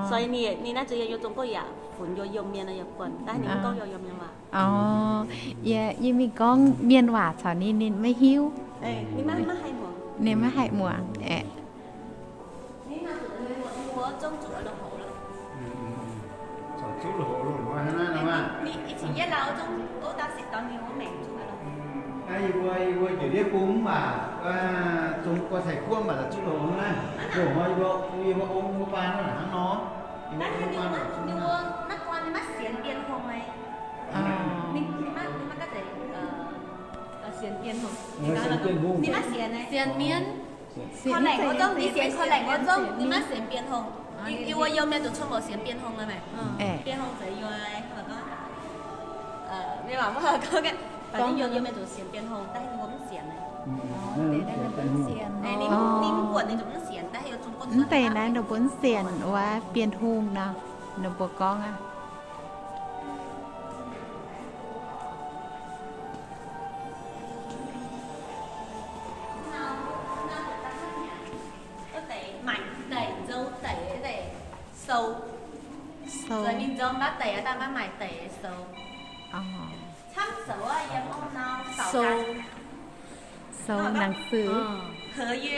Sueih ninh naaiv zuqc yiem youh Zong-Guoqv yaac funx youh youh mienh yietc buonc, daaih ninh mv gorngv youh youh mienh waac. Yie, yie mingh gorngv mienh waac caux ninh, ninh maiv hiuv. Ninh maiv haih muangx. Yie mbuo, yie mbuo njiec ndiev bung mv baac Zong-Guoqv Taiv-Guoqv mv baac zuqv loz naaiv, loz hnoi yie mbuo, yie mbuo ong mbuo baan hnangv nor. Ninh maiv sienx Bienh Hungh. Ninh maiv, ninh maiv gaav zeiz sienx Bienh Hungh. Ninh maiv sienx, sienx mienh. Korv-laengc wuov zungv, ninh sienx korv-laengc wuov zungv, ninh maiv sienx Bienh Hungh. Yie mbuo youh mienh zuqc cun mouc sienx Bienh Hungh nyei maah. Bienh Hungh zeiz youh, ninh mbuo gorngv, gorngv youh mienh zuqc sienx Bienh Hungh, da'haiz ninh mbuo mv sienx. Ninh mv buonc ninh zuqc mv sienx, da'haiz youh Zong-Guoqv mv deix naaiv ninh mbuo mv sienx wuov Bienh Hungh nor, ninh mbuo gorngv aqv. Maaih deix nzou deix deix sou. Sou. Mingh nzou mv baac deix daaih maiv maaih deix sou. Sou, sou หนังสือ. 合约,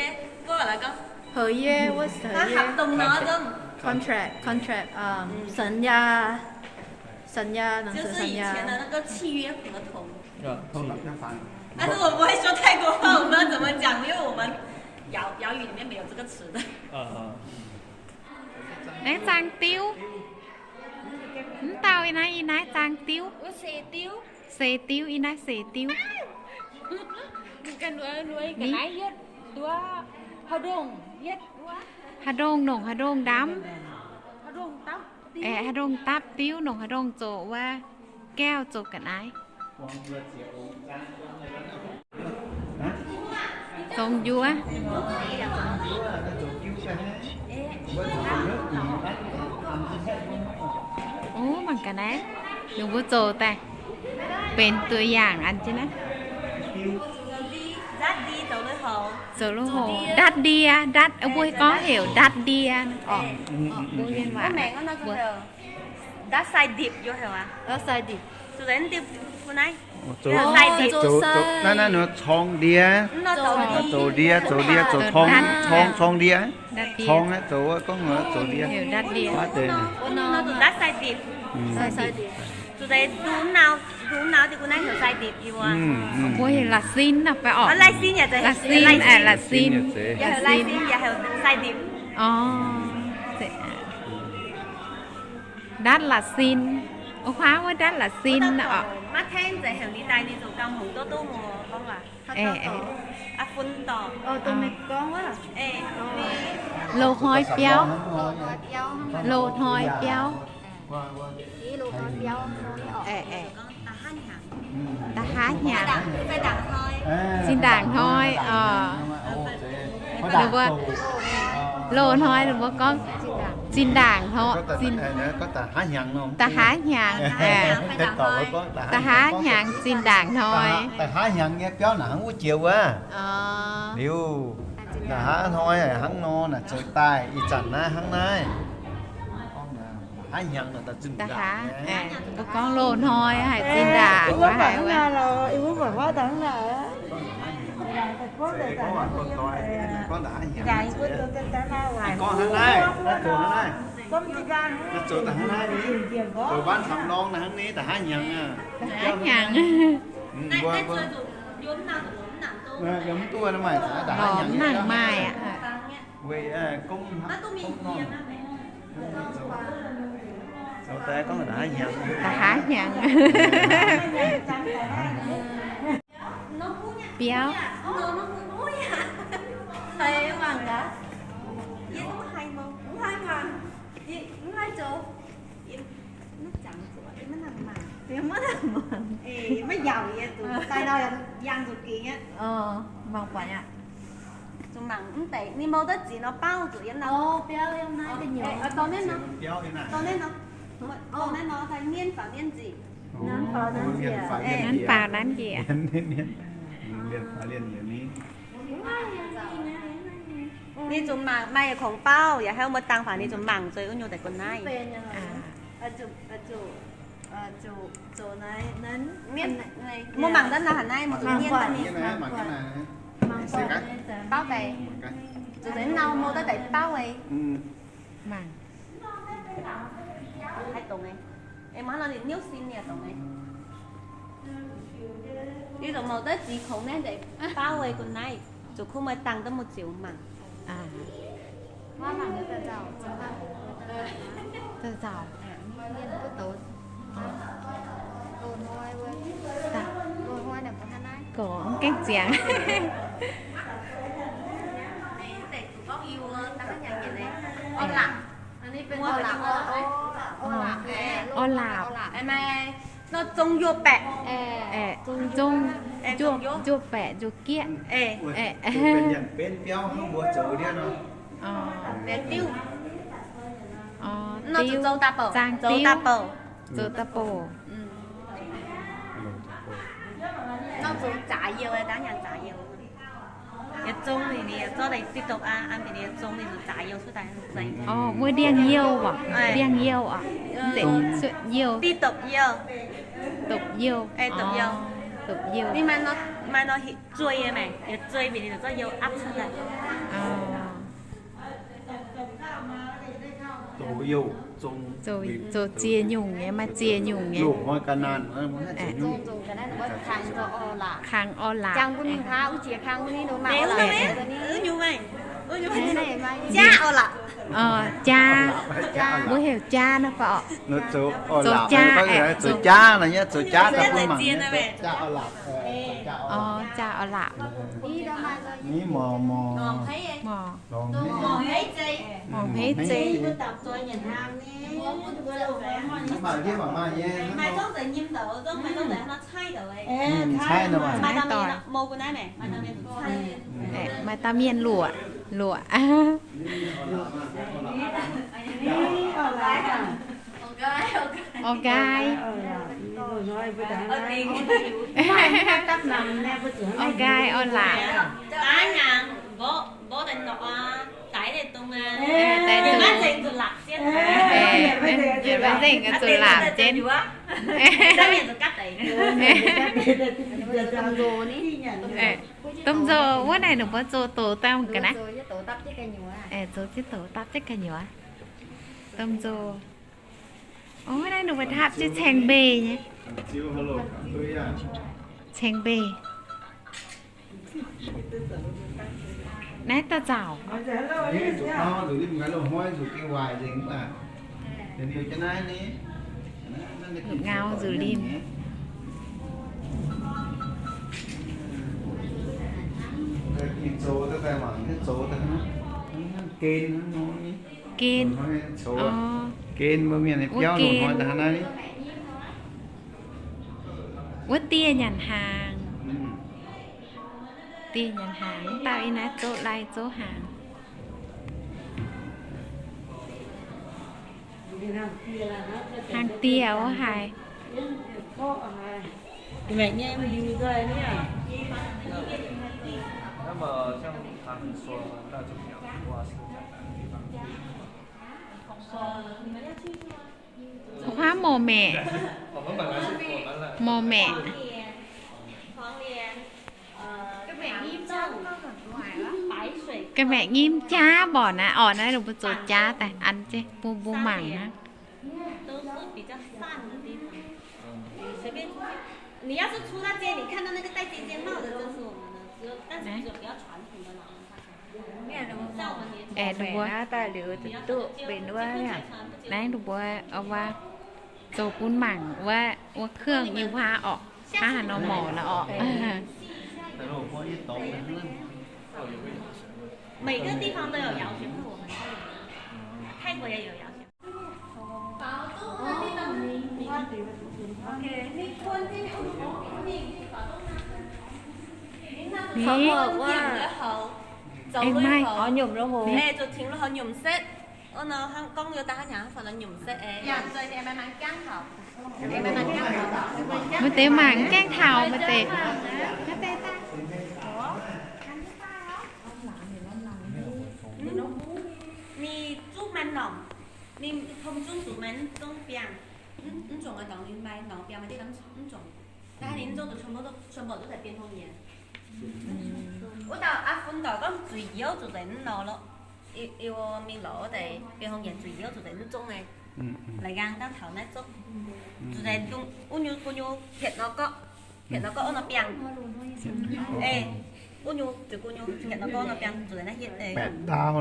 合约, what's 合约? Hợp đồng nor zungv. Contract, contract, um, สัญญา, สัญญา, หนังสือสัญญา. 就是以前的那个契约合同。但是我不会说泰国话，我不知道怎么讲，因为我们瑶，瑶语里面没有这个词的。 Naaiv zaang diuv. Mv dauh ih naaiv, ih naaiv zaang diuv. Seix diuv, ih naaiv seix diuv. Haaix ndongh nongc haaix ndongh ndamv. Aeqv, haaix ndongh dapv diuv nongc haaix ndongh zoux wuov gaev zoux ga'naaiv. Zong njuov. Ov, mangc ga'naaiv, ninh mbuo zoux daaih benx ตัวอย่าง an jienv naaiv. Zoux lui-houx, ndatv ndie, ndatv, mbuo gorngv heuc ndatv ndie orqc. Ndatv sai ndipc, sai ndipc. Naaiv, naaiv corng ndie, zoux ndie, zoux ndie, zoux corng, corng ndie. Corng aeqv, zoux gorngv zoux ndie. Ndatv sai ndipc. Mbuo heuc la'sin nor fai orqc? La'sin, la'sin, la'sin. Ndatv la'sin. Ov, huaav wuov ndatv la'sin orqc. Loz-hnoi biauv. Loz-hnoi biauv. Nqa'haav hnyangx. Zinh ndaangc hnoi. Loz-hnoi ninh mbuo gorngv zinh ndaangc hnoi. Nqa'haav hnyangx. Nqa'haav hnyangx zinh ndaangc hnoi. Nqa'haav hnyangx nyei biauv naaic hnangv wuov jiex wuov. Liuz, nqa'haav hnoi hnangv nor naaic zoux daaih ih zanc naaiv hnangv naaiv. Nqa'haav hnyangx, mbuo gorngv loz-hnoi haic zinh ndaangc haic. Nqa'haav hnyangx. Mv duqv maaih zaqc, nqa'haav hnyangx aqv. Nqa'haav hnyangx. Biauv. Mangc buatc aqv. Zuqc mangc mv deix, ninh mou duqv ziex nor, biauv yiem naaiv. Biauv yiem naaiv. Dorh naaiv nor, dorh naaiv nor, daaih mienh faaux mienh nzieqc. Mienh faaux mienh nzieqc. Ninh zuqc mangc, maaih yietc kungx baauv yaac haaix muoz dangh faaux, ninh zuqc mangc zuqc wuov nyungc deix gu'nguaaic. Mbuo mangc daaih naaiv, haaix naaiv mienh baauv deix. Zuqc deix nau mou daaih deix baauv ei. Mangc. Haih dongh ei. Ei, mv hnangv nor ninh niouv sin yaac dongh ei. Yie zuqc mouc duqv ziex kungx naaiv deix baauv ei gu'nguaaic, zuqc kuv mueiz dangh duqv mbuo ziouc mangc. Gorngv gaengh ziangx. Orv laapc. Orv laapc. Nor zong youh baeqc. Zong youh baeqc nzuqc gieqv. Benx biauv hnangv mbuo zoux ndiev nor. Benx diuv. Nor zuqc zoux da'bouc, zoux da'bouc. Zoux da'bouc. Nor zoux zaax youh, dangv nyanc zaax youh. Yietc zong ninh, ninh yietc zorqv deix diqv dopc an, an bieqc ninh yietc zong ninh zuqc zaax youh cuotv daaih. Orv, wuov ndiangx-youh oc. Ndiangx-youh oc. Diqv dopc youh. Dopc youh. Dopc youh. Dopc youh. Ninh maaih nor, maaih nor zueih nyei maah, yietc zueih bieqc ninh zuqc zorqv youh apv cuotv daaih. Zoux ziex nyungc nyei, maaih ziex nyungc nyei. Kangx orv laapc. Jaav orv laapc. Jaa. Mbuo heuc jaa nor fai orqc? Zoux jaa, zoux jaa nor nyei, zoux jaa daaih bun mangc nyei. Jaa orqc. Ni morc morc, morc hmeiv zei. Maaih dauh mienh luoqc, luoqc. Orv nqaai. Orv nqaai orv laapc. Maiv nzengc zuqc laapc jienv. Domh nzoh wuov naaic ninh mbuo zoux douz daaih ga'naaiv. Zoux jienv douz dapv jienv ga'nyuoz. Domh nzoh. Ov, naaiv ninh mbuo dapv jienv caeng mbeix nyei. Caeng mbeix. Naaiv dauh zaux. Ngau nzuqc limh. Gen. Gen mbuo mienh biauv lungh hnoi daaih naaiv. Wuov dieh nyanc hnaangx. Dieh nyanc hnaangx, dauh ih naaiv zoqv lai zoqv hnaangx. Hnaangx dieh wuov haiz. Huaav morc maeqc. Morc maeqc. Ga'maeqc nyim jaav mborqc naaiv orqc, naaiv ninh mbuo zoux jaav daaih an jienv bun mbuo mangc aqv. Aengx ninh mbuo duqv benx wuov, naaiv ninh mbuo wuov zoux bun mangc wuov, wuov เครื่อง yiu huaav orqc, hnangv haaix nor morc nor orqc. Zoux lui-houx, nyomc lui-houx. Ov nor, hnangv gorngv yie daaih hnangv nyei, hnangv fai nor nyomc setv. Maaih deix mangc gaengh taux, maaih deix. Ninh zuqv maaih norm, ninh tong zungv zuqc maaih mv zungv biangh. Mv zuqc maaih dorngx, ninh maaih norm biangh maaih diqv mv zuqc. Daaih ninh mv zungv zuqc, 全部都在变通年. Wuov dauh aa fun dorc gorngv zuqc youz zuqc nzengc mv nor lorqc. Yie mingh lorz wuov deix 变通年 zuqc youz zuqc nzengc mv zungv nyei. Laaix nqaang dangh taux naaiv zungv. Zuqc nzengc wuov nyungc gu'nyuoz hietc nor gorqv, hietc nor gorqv wuov nor biangh. Ei, wuov nyungc zuqc gu'nyuoz hietc nor gorqv nor biangh zuqc nzengc naaiv hietv deix. Daaih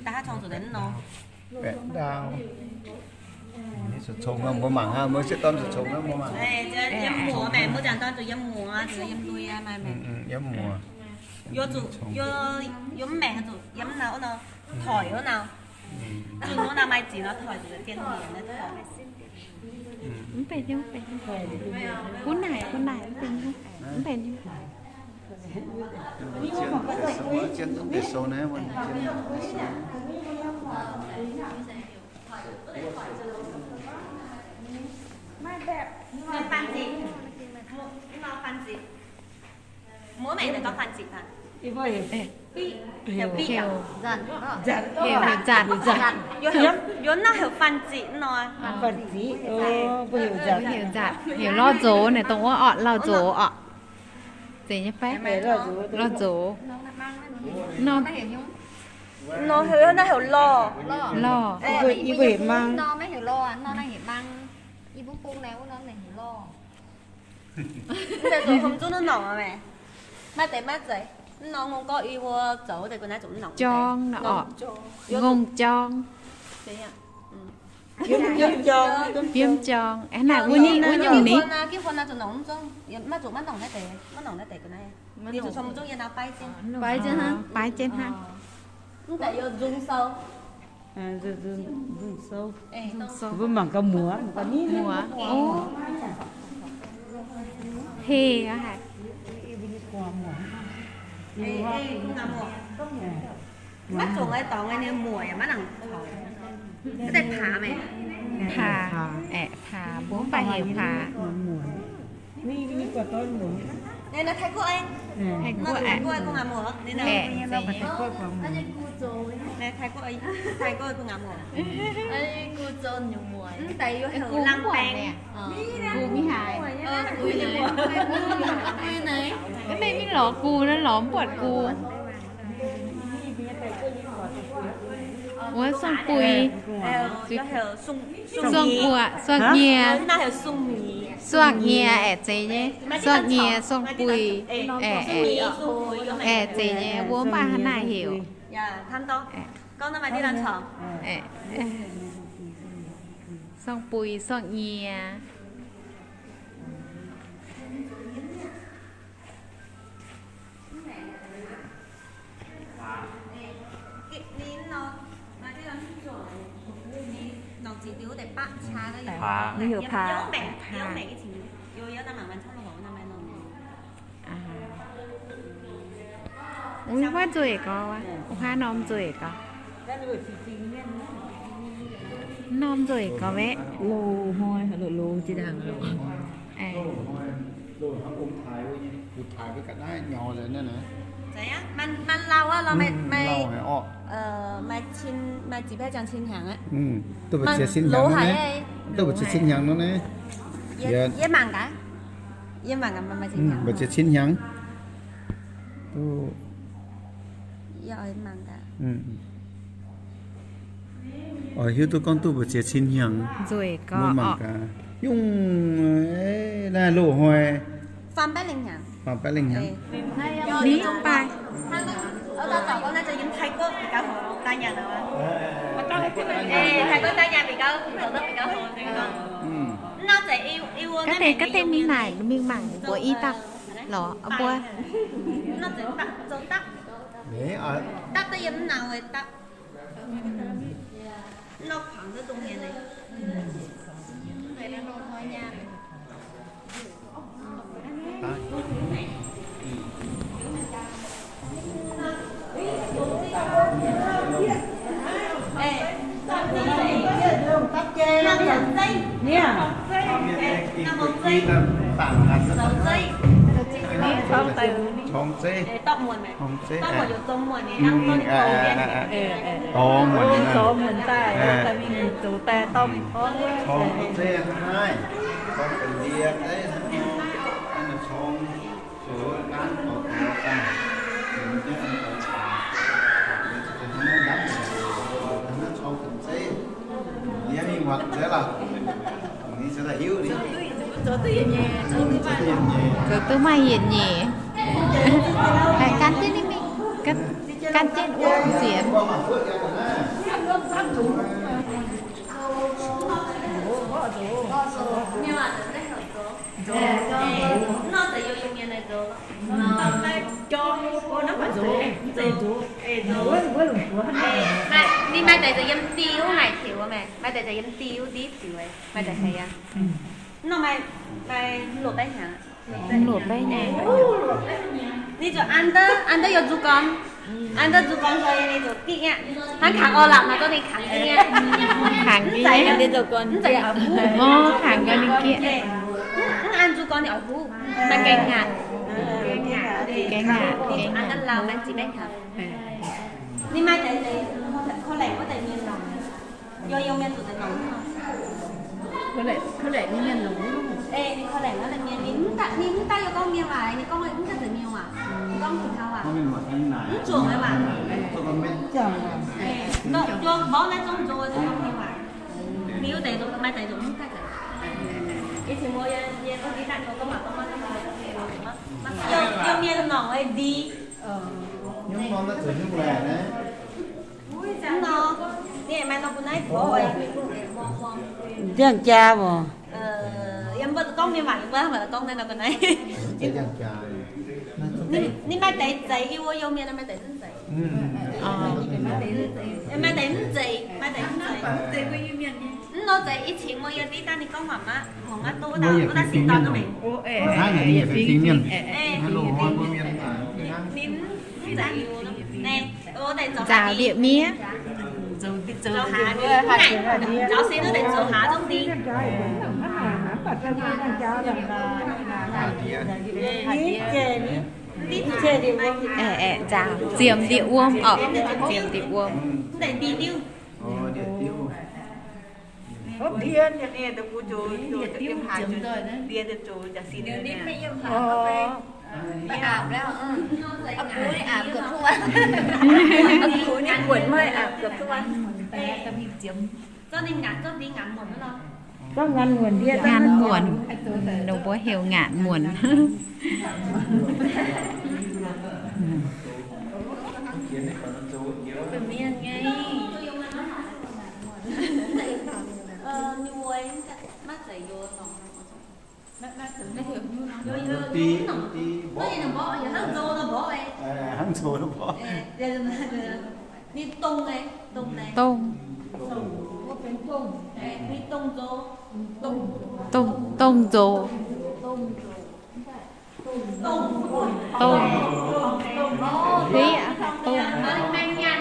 haaix cong zuqc nzengc mv nor. Baeqc ndaauv. Mbuo mangc aqv, mbuo sieqv dorn zuqc congx naaiv mbuo mangc. Yiem muoz maengc, mbuo jangc dorn zuqc yiem muoz, zuqc yiem lui aqv, maaih maengc. Yiem muoz. Yiem mv maengc zuqc yiem nor, wuov nor, toic wuov nor. Zunh wuov nor maaih ziqc nor toic zuqc yiem naaiv toic. Mv benx nyungc, mv benx nyungc. Gunv naaic, gunv naaic, mv benx nyungc. Mv benx nyungc. Muoz-maengc daaih gorngv fanh ziqc fai? Heuc biqv. Heuc nzatc. Yie naaiv heuc fanh ziqc nor. Heuc nzatc, heuc lorh nzox naaic, dongh wuov orqc, lorh nzox orqc. Zeiz nyei fai? Lorh nzox. Nor heuc, naaiv heuc lorh. Lorh. Yie mbuo heuc mang. Mv zeiz zoux hom zunv norm maengc. Maaih deix maiv zeiz. Mv norm ngongh gorqv i wuov zoux deix gu'naaiv zuqc mv norm jorng nor orqc. Ngongh jorng. Biomv jorng. Aa, naaic wuov nyungc, wuov nyungc ni. Maiv zuqc maiv norm naaiv deix, maiv norm naaiv deix gu'naaiv. Ninh zuqc cong mv zungv yie nor baiv jienv. Baiv jienv hnangv. Baiv jienv hnangv. Mv deix youh nzung sou. Mbuo mangc gaax muoz. Muoz. Ov. Heh haic. Maiv zuqc aengx dorngx nyei muoc yaac maiv nangc taux. Mv deix paax maah. Paax, aeqv, paax, mbuo mv baac heuc paax. Taiv-Guoqv, Taiv-Guoqv aeqv, Taiv-Guoqv, Taiv-Guoqv gu'nguaaz muoc. Mv deix youh heuc lang baeng. Gux mingh haaix? Mv meih mingh lorz gux naaiv, lorz mv buatc gux. Wuov suang-bui, suang-guoqv, suang-nyie, suang-nyie aeqv, zeiz nyei. Suang-nyie, suang-bui aeqv, aeqv, zeiz nyei. Wuov mv baac hnangv naaiv heuc. Suang-bui, suang-nyie. Uix, wuov nzueic gorx wuov, wuov norm nzueic gorx. Norm nzueic gorx maeqv. Maaih lauh haic orqc. Maaih ziex cin hnyangx aqv. Duqv mbu'ziex cin hnyangx nor naaiv. Duqv mbu'ziex cin hnyangx nor naaiv. Yie mangc gaax. Mbu'ziex cin hnyangx. Duqv. Oix hiuv duqv gorngv duqv mbu'ziex cin hnyangx. Nzueic gorx. Mbuo mangc gaax. Yungv, naaiv loz-hnoi. Faam baeqv lengh hnyangx. Faam baeqv lengh hnyangx. Ni zungv baaih. Gaav deix, gaav deix mingh naaic, mingh mangc mbuo i dauh lorqc, mbuo. Cong zeiv. Cong zeiv. Dorh muonc daaih, mingh zoux daaih dorh mingh cong zeiv naaiv. Cong deix ndie zeiv, cong zoux gaanv zoux deix daaih. Cong deix zeiv, yie mingh muangx zeiv lorqc. Ninh se daaih hiuv ni. Zoux duqv maaih yietc nyeic. Gan jienv ninh mingh, gan jienv wuov nzienx. Ninh maaih deix zoux yiem diuv naaic tiux meih, maaih deix zoux yiem diuv div tiux, maaih deix haiz aqv. Nor maaih, maaih loz-baeqv hnyangx. Loz-baeqv hnyangx. Ninh zuqc an deix, an deix youh nzu gorn, an deix nzu gorn nzoi ninh zuqc diqv nyei. Hnangv kangx orv laqc maaih gorngv ninh kangx diqv nyei. Kangx diqv nyei. Mv zeiz ninh huv. Orv, kangx gorn ninh gieqv. Mv an nzu gorn ninh oix huv. Maaih gaengh ngaatc. Gaengh ngaatc, gaengh ngaatc. An deix lauh maaih ziex baeqv hnyangx. Ninh maaih deix, deix korv-laengc wuov deix mienh longc. Yie yiem mienh zuqc deix longc. Korv-laengc, korv-laengc nyei mienh longc. Ninh korv-laengc wuov deix mienh, ninh mv daaih, ninh mv daaih yie gorngv mienh waac, ninh gorngv mv daaih zeiz mienh waac. Ninh gorngv deix taux waac. Mv zuqc waac. Nor, nor mborqv naaiv zungv nzung wuov deix gorngv mienh waac. Ninh wuov deix maaih deix nzung mv daaih zeiz. Yie cingx mbuo yie, yie gorngv dix daaih gorngv waac gorngv mv daaih. Yie, yie mienh longc ndie. Nyungc norm naaiv zuqc nyungc laengz naaiv. Mv nor, ninh maaih nor bun naaiv gorx. Ndiangx-jaa oc. Yiem mbuo gorngv mienh waac, yiem mbuo maaih gorngv naaiv nor bun naaiv. Ninh maaih deix zeiz, yie mbuo Iu-Mienh maaih deix mv zeiz. Maaih deix mv zeiz, maaih deix mv zeiz. Mv nor zeiz i cingx mbuo yiem diqv daaih ninh gorngv waac maiv, waac maiv duqv daaih, mbuo daaih singx dorn duqv mingh. Ninh mv zeiz Iu-Mienh. Nzaaux ndiev miev. Zoux haaix, zoux se duqv deix zoux haaix zungv dingh. Aeqv, aeqv, nzaaux, ziemx ndiev wuom orqc, ziemx ndiev wuom. Mv aapc lauh, aa, bungx ninh aapc ga'kuv aqv. Bungx ninh buonc maiv aapc ga'kuv aqv. Zorqv ninh ngaanc, zorqv ninh ngaanc muonc wuov nor. Zorqv ngaanc muonc ndiev, ngaanc muonc. Ninh mbuo heuc ngaanc muonc. Ninh dongh, dongh, ninh dongh nzox. Dongh, dongh nzox. Dongh, dongh,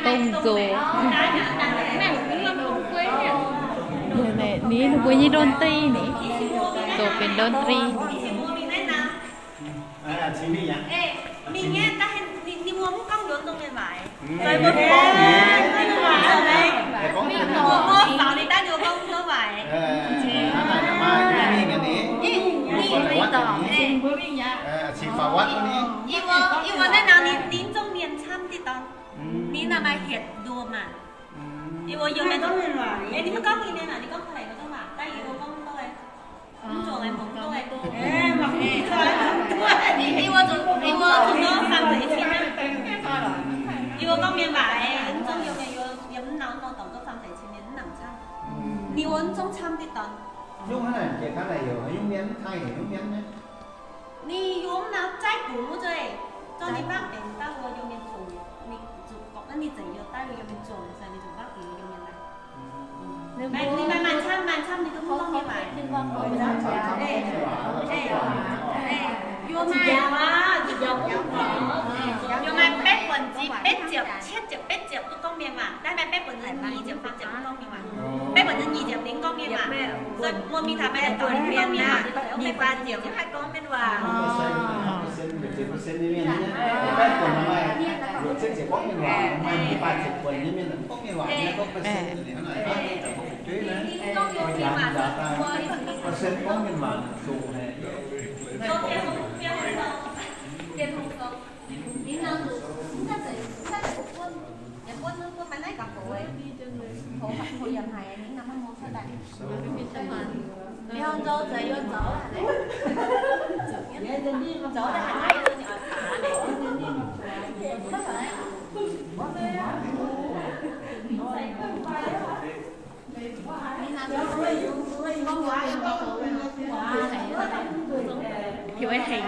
dongh nzox. Ninh mbuo nyei ดนตรี ni, zoux benx ดนตรี. Mingh nyei, ninh mbuo mv gorngv nduov dongh mienh waac. Mbuo faaux ninh daaih ninh mbuo gorngv nduov waac. Yie mbuo, yie mbuo naaiv nor ninh, ninh zungv mienh camv diqv dorn. Ninh naaiv maaih hietc nduoh maanc. Yie mbuo yiem mienh, ninh mv gorngv Iu-Mienh waac, ninh gorngv ไทย mv duqv waac, daaih yie mbuo gorngv duqv. Mv zuqc aengx mangc duqv. Yie mbuo zuqc, yie mbuo zuqc nor fam zeiz cin. Yie mbuo gorngv mienh waac, mv zungv yiem mienh, yiem mv nor nor dorngc duqv fam zeiz cin mienh mv nangc camv. Ninh mbuo mv zungv camv diqv dorn. Ninh yiem mv nor zaaiv gux wuov nzueic, zorqv ninh mbaatv benx daaih wuov Iu-Mienh zuqc, ninh zuqc gorqv naaiv ninh zeiz yiem daaih wuov Iu-Mienh zuqc, ninh zuqc mbaatv benx Iu-Mienh daaih. Ninh maaih, maaih camv, maaih camv ninh duqv gorngv mienh waac. Yie maaih betv buonc ziepc betv ziepc, cietv ziepc betv ziepc duqv gorngv mienh waac, daaih maaih betv buonc nyic ziepc faam ziepc duqv gorngv mienh waac. Betv buonc nyic ziepc mingh gorngv mienh waac. Zoih mbuo mingh taux betv buonc gorngv mienh waac. Mingh faam ziepc mv haih gorngv mienh waac. Hiuv eix hengx.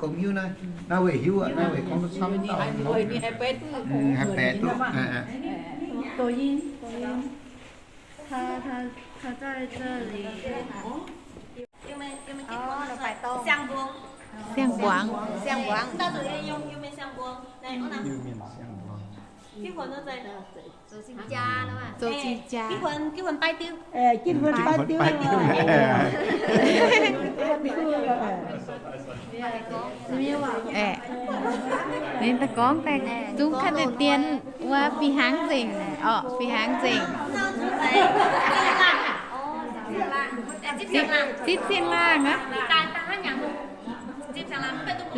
Gorngv hiuv naaiv, naaiv weic hiuv aqv, naaiv weic gorngv duqv camv dauh. Haih baeqc duqv. 抖音，抖音。他，他，他在这里。Siang-mbuangz. Siang-mbuangz. Zoux zinh jaa. Zoux zinh jaa. Ginv huonx, ginv huonx baaiv diuv. Ginv huonx baaiv diuv. Ninh daaih gorngv daaih zungv kangv deix dien wuov fih hnangv nzengc. Orqc, fih hnangv nzengc. Zipv siang-laangh aqv.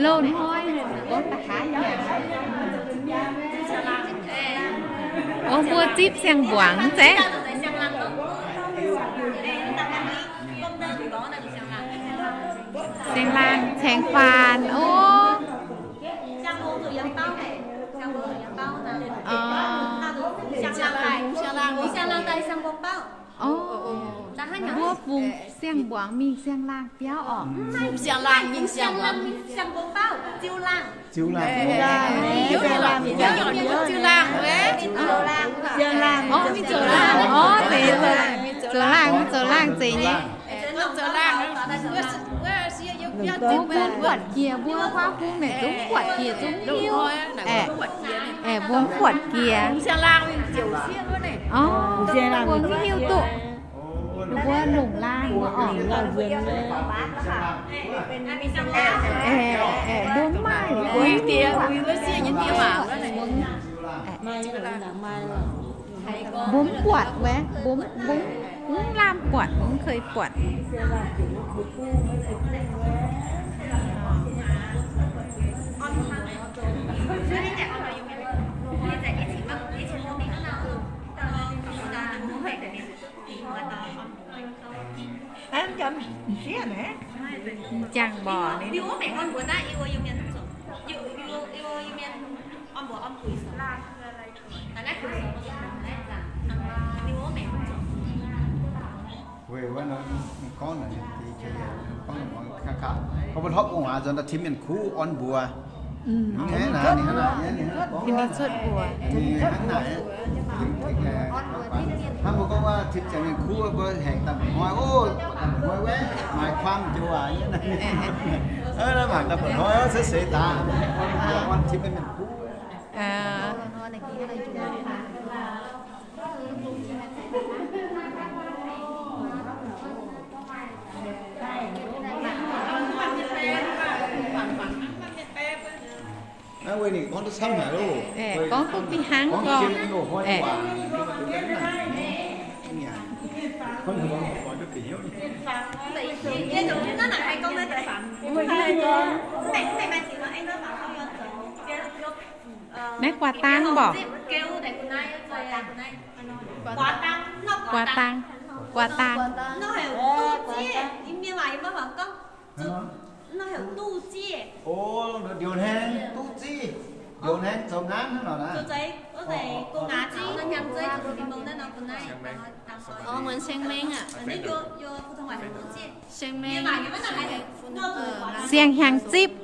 Loz-hnoi gorngv da'haav nyanc. Ov, mbuo zipv siang-mbuangz zeiz. Siang-laangh caeng faanx ov. Mbuo fungx siang-mbuangz mingh siang-laangh biauv orqc? Fungx siang-laangh mingh siang-mbuangz. Ziu-laangh. Orv, mingh zoux laangh. Orv, zeiz zoux laangh, zoux laangh, zoux laangh zeiz nyei. Mbuo buatc jiex mbuo huaav bung naaic zungv buatc jiex zungv hiuv. Aeqv, mbuo mv buatc jiex. Orv, mbuo mv hiuv duqv. Mbuo longc laangh orqc. Aeqv, mbuo mv maaih, mbuo mv buatc. Mbuo mv buatc wuov, mbuo mv, mbuo mv lamh buatc, mv kei buatc. M'jangc mborqc ninh. Weic wuov nor, gorngv naaic, gorngv naaic, gorngv naaic, gorngv mbuo hlopv gu'nguaaz nzuonx daaih tim mienh kuv orn mbuox. Ninh hnangv naaic, ninh hnangv naaic, ninh hnangv naaic gorngv. Hnangv mbuo gorngv wuov tim ziangx mienh kuv, mbuo haengx daaih mba'hnoi, o, daaih mba'hnoi wuov, maaih kuaam joux aac. Mangc daaih mba'hnoi, seix seix daaih, orn tim mienh kuv. Aeqv, gorngv duqv fih hnangv gorngv. Aeqv, naaiv guaax dang mborqc. Guaax dang, guaax dang. Ndiouc hnengx duqv ziqv, ndiouc hnengx zoux ngaanv hnangv nor naaiv. Orv, muonz siang-mengh aqv. Siang-hnyangx zipv.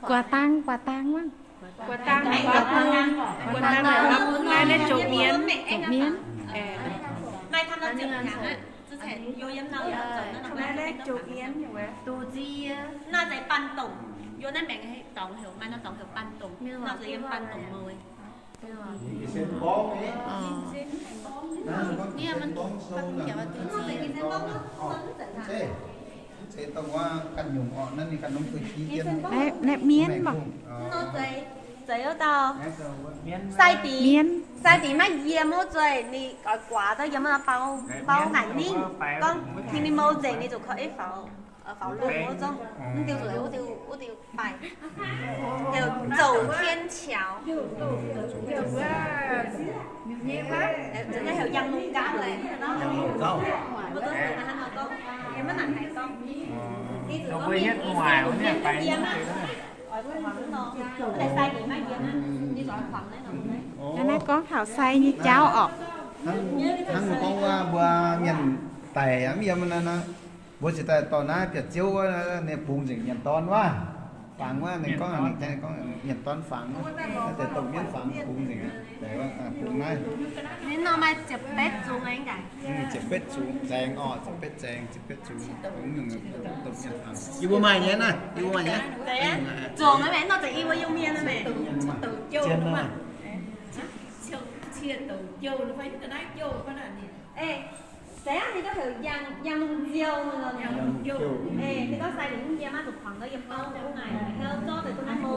Guaax dang, guaax dang mangc. Guaax dang, guaax dang, guaax dang naaic, naaiv zoux mienv. Zoux mienv. Naaiv zoux mienv. Naaiv mienv mv baac sai dingc, mienv, sai dingc maiv yiem wuov zueih, ninh oix guaax daaih yiem wuov bau, bau ngaanc ningv. Gorngv tengx ninh mou nzengc, ninh zuqc koi faaux, faaux lungh wuov zungv. Mv diuh zuqc wuov diuh, wuov diuh fai. Heuc zoux tien qiaaux. Heuc yangh lungh gauv laaix. Mbuo zungv heuc hnangv nor gorngv, yiem maiv nangc haaix gorngv. Naaiv gorngv taux sai nyei jauv orqc. Hnangv gorngv wuov mienh daic mv yiem naaiv, mbuo ziouc daaih dorh naaiv biauv-ziouv wuov, ninh bungx nzengc nyanc dorn wuov. Fangx wuov, ninh gorngv, ninh gorngv nyanc dorn fangx wuov, deix dongh mienv fangx bungx nzengc, bungx naaiv. Ninh nor maaih ziepc betv zungx, ziepc betv zungx zaengx orqc, ziepc betv zaengx, ziepc betv zungx. Yie mbuo maaih nyei naaiv, yie mbuo maaih nyei. Zien nor. Ninh gorngv heuc yangh lungh nziou nor. Ninh gorngv sai dingc mv yiem, maiv zuqc kuangx gorngv yiem bouv, mv ngaih heuc zorqv deix duqv naaiv mou.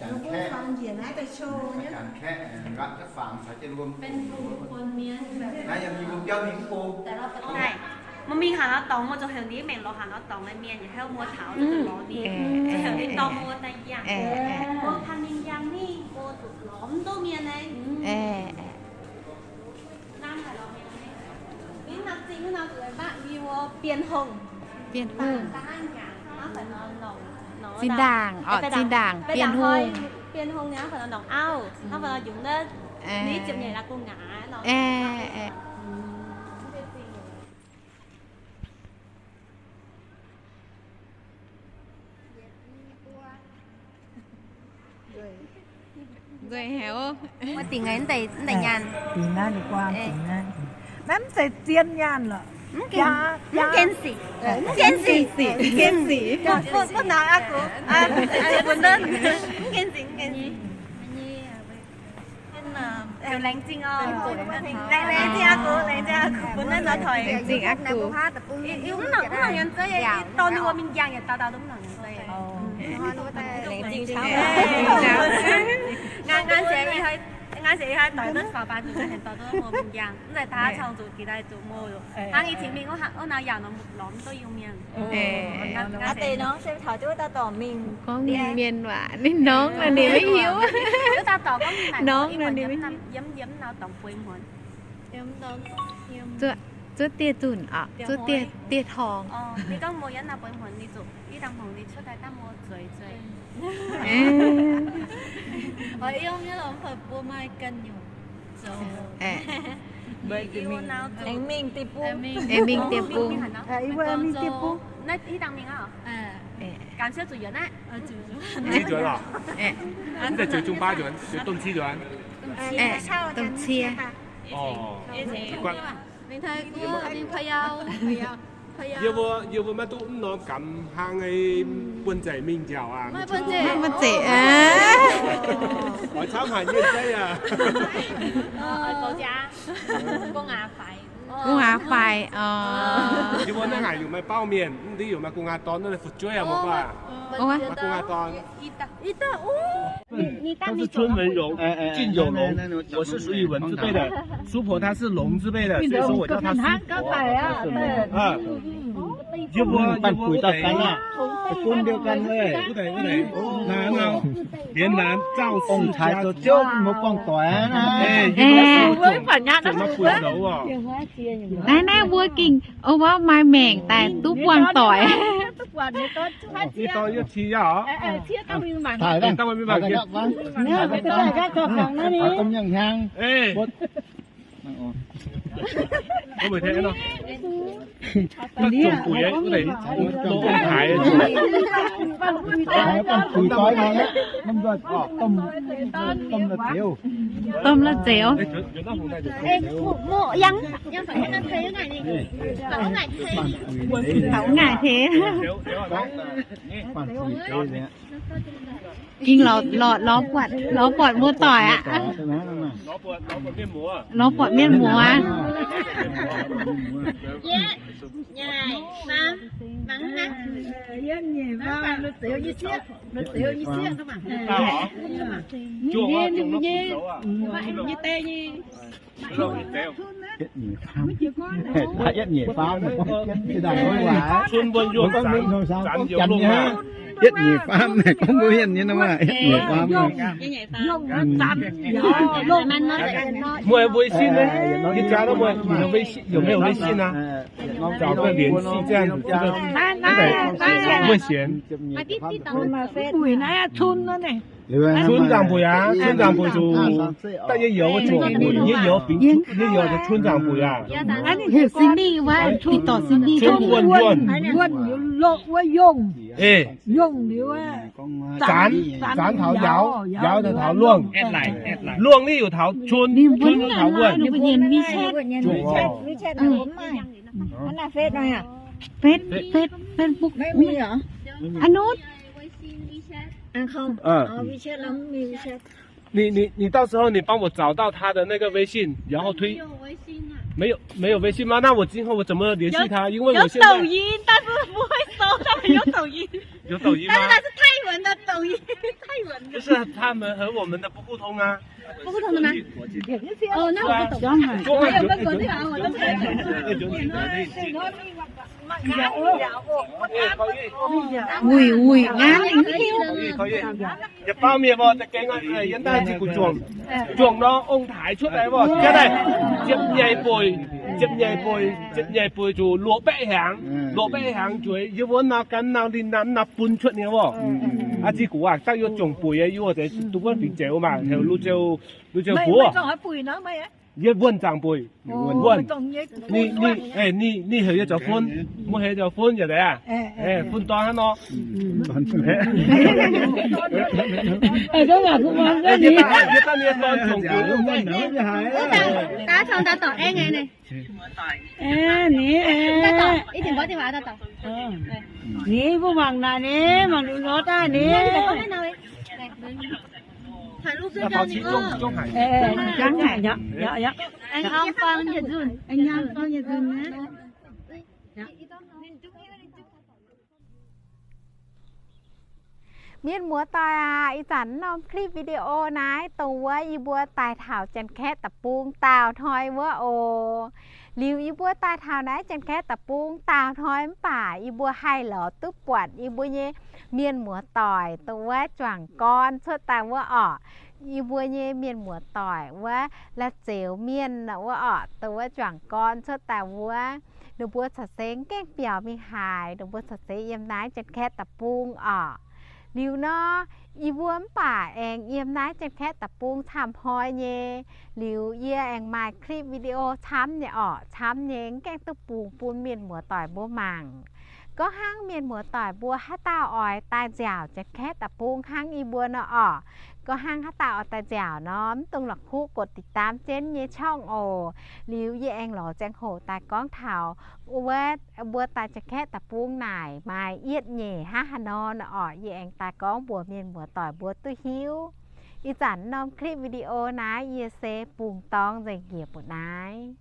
Naaiv mbuo mingh haaix norm dorngx, mbuo zuqc heuc ninh mingh lorz haaix norm dorngx nyei mienh, yaac heuc mbuo taux zuqc lorz ninh, zuqc heuc ninh dorh mbuo daaih yangh. Mbuo kang ninh yangh ninh, mbuo zuqc lorz mv duqv mienh nyei. Zinh ndaangc, orqc, zinh ndaangc, Bienh Hungh. Bienh Hungh, ninh fai norm auv, ninh fai norm yungz, ninh ziepc nyeic la'gu'nguaaz. Nzueic haic. Mbuo dingc nyei, mv deix nyaanh. Dingc naaiv, dingc guang, dingc naaiv. Naaiv mv zeiz zien nyaanh lorqc. Mv gen sic, mv gen sic, mv gen sic. Bun naaiv aqv, mv gen sic, mv gen sic. Laengz zingh oc. Laengz zingh aqv, laengz zingh aqv, bun naaiv nor toic. Laengz zingh aqv. Mv nangc, mv nangc nyanc zeiv, dorh ninh mbuo mingh yangh yaac dauh dauh duqv mv nangc nyanc zeiv. Laengz zingh caux. Nqa'haav nqa'haav siec, nqa'haav siec ih hnoi doix duqv faaux baan zuqc nqa'haav siec dorh duqv mbuo mingh yangh. Mv zeiz taux cong zuqc jiex daaih zuqc mbuo hnangv i cingx mingh wuov nor yaac nor mv duqv yungh mienh. Aa deix norm se taux jienv wuov dauh dorngx mingh. Gorngv mienh waac ninh norm nor ninh maiv hiuv. Wuov dauh dorngx gorngv mingh naaic norm nor ninh maiv hiuv. Yiem, yiem nor dorngx bueix muonz. Zuov dieh zunc orqc, zuov dieh torngx. Ninh gorngv mbuo yiem nor bueix muonz ninh zuqc ih dangh hngongx ninh cuotv daaih daaih mbuo zueiz zueiz. Oix yiem nyei lorqc, mv baac mbuo maaih ganh nyungc zoux. Aengx mingh deic-bung. Aengx mingh deic-bung. Yie mbuo aengx mingh deic-bung. Naaiv ih dangh mingh aqv. Ganh cuotv zuqc yuonx aqv. Zuqc yuonx lorqc. Mv zeiz ziux jung baav yuonx, ziux domh cie yuonx. Domh cie. Ninh taux guoqv, ninh pa'yau. Yie mbuo, yie mbuo maiv duqv mv norm gamh hlang nyei buonv-nzaic mingh nziaauc aqv. Maiv buonv-nzaic. Oix camv haic nyei zeiv aqv. Gu'nguaaz faix oc. Yie mbuo naaiv haic yungz maaih baauv mienh, mv dingc yungz maaih gu'nguaaz dorn naaiv fu'jueiv aqv, mv baac maaih gu'nguaaz dorn. 他是春文龙，靳九龙，我是属于文字辈的，叔婆她是龙字辈的，所以说我叫她叔婆。Yie mbuo, yie mbuo wuov deix, wuov deix, wuov deix, 连南赵氏家族。 Naaiv, naaiv mbuo gengh wuov maaih maengc daaih duqv buangh doic. Domh la'zeix. Ngaih teix. Gengh lorz, lorz, lorz buatc, lorz buatc muoz-doic aqv. Lorz buatc mienh muoz. Yietv nyeic faam, yietv nyeic faam, gorngv mbuo hienv nyei nor, yietv nyeic faam. 没有微信呢？你加了没有？你的微信有没有微信啊？找个联系这样子，这个不得不行。 村长不呀，村长不就大约有个主，也有平，也有个村长不呀。 Cindy ว่า ติดต่อ Cindy 村官院。 哎，咱，咱讨姚，姚的讨论，论的有讨村，村的讨问。 เฟซ เฟซ เฟซบุ๊ก ไม่มีเหรอ อนุช อ่ะ เขา เออ อ๋อ WeChat เราไม่มี WeChat 你，你，你到时候你帮我找到他的那个微信，然后推。有微信啊。没有，没有微信吗？那我今后我怎么联系他？因为我现在有抖音，但是不会搜，他们有抖音。有抖音吗？但是那是泰文的抖音，泰文的。不是，他们和我们的不互通啊。不互通的吗？哦，那我不懂。还有个国际法，我都不太懂。Ui, ui, ngắn. Yietc baauh mienh mbuo da'gengh yiem daaih nzih gu'juangc, juangc nor ong-taaix cuotv daaih mbuo, ziepc nyeic buic, ziepc nyeic buic, ziepc nyeic buic zuqc luoqc baeqv hnyangx, luoqc baeqv hnyangx zueiz yie mbuo nor gan nor linh nam nor bun cuotv nyei mbuo. Aa, nzih gu'juangc dangh yie juangc buic, yie mbuo deix duqv wuonv fingx jeic wuov maah, heuc Lu Ziou, Lu Ziou Buoz. Yie wuonh zaangc buic. Wuonh. Ninh, ninh, ninh heuc yie zoux fun. Mbuo heuc yie zoux fun yaac deix aac. Fun dorn hnangv nor. Yie daaih, yie daaih nyei dorn zuangx gu'nyuoz. Ninh, ninh mbuo mangc naaic ninh, mangc liuz lorz daaih ninh. Mienh muoz-doic aac, ih zanc norm clip video naaiv dongh wuov yie mbuo daaih taux Janx-Kaeqv deic-bung daauh hnoi wuov oc. Liuz yie mbuo daaih taux naaiv Janx-Kaeqv deic-bung daauh hnoi mv baac yie mbuo haih lorz duqv buatc yie mbuo nyei mienh muoz-doic dongh wuov juangc gorn cuotv daaih wuov orqc. Yie mbuo nyei mienh muoz-doic wuov la'zeux mienh wuov orqc, dongh wuov juangc gorn cuotv daaih wuov, ninh mbuo corc seix gaengh biaux mingh haaix, ninh mbuo corc seix yiem naaiv Janx-Kaeqv deic-bung orqc. Liuz nor, yie mbuo mv baac aengx yiem naaiv Janx-Kaeqv deic-bung camv hnoi nyei. Liuz yie aengx maaih clip video camv nyei orqc, camv nyei mv gaengh duqv bungx bun mienh muoz-doic mbuo mangc. Gorngv hnangv mienh muoz-doic mbuo haaix dauh oix daaih nziaauc Janx-Kaeqv deic-bung hnangv yie mbuo nor orqc, gorngv hnangv haaix dauh oix daaih nziaauc nor, mv dungx la'kuqv กดติดตาม jienv nyei ช่อง oc. Liuz yie aengx lorz ziangh hoc daaih gorngv taux wuov mbuo daaih Janx-Kaeqv deic-bung naaic maaih yietv nyeic hnangv haaix nor orqc, yie aengx daaih gorngv mbuox mienh muoz-doic mbuo duqv hiuv. Ih zanc norm clip video naaiv yie se bungx dorng nzengc njiec mbuo naaiv.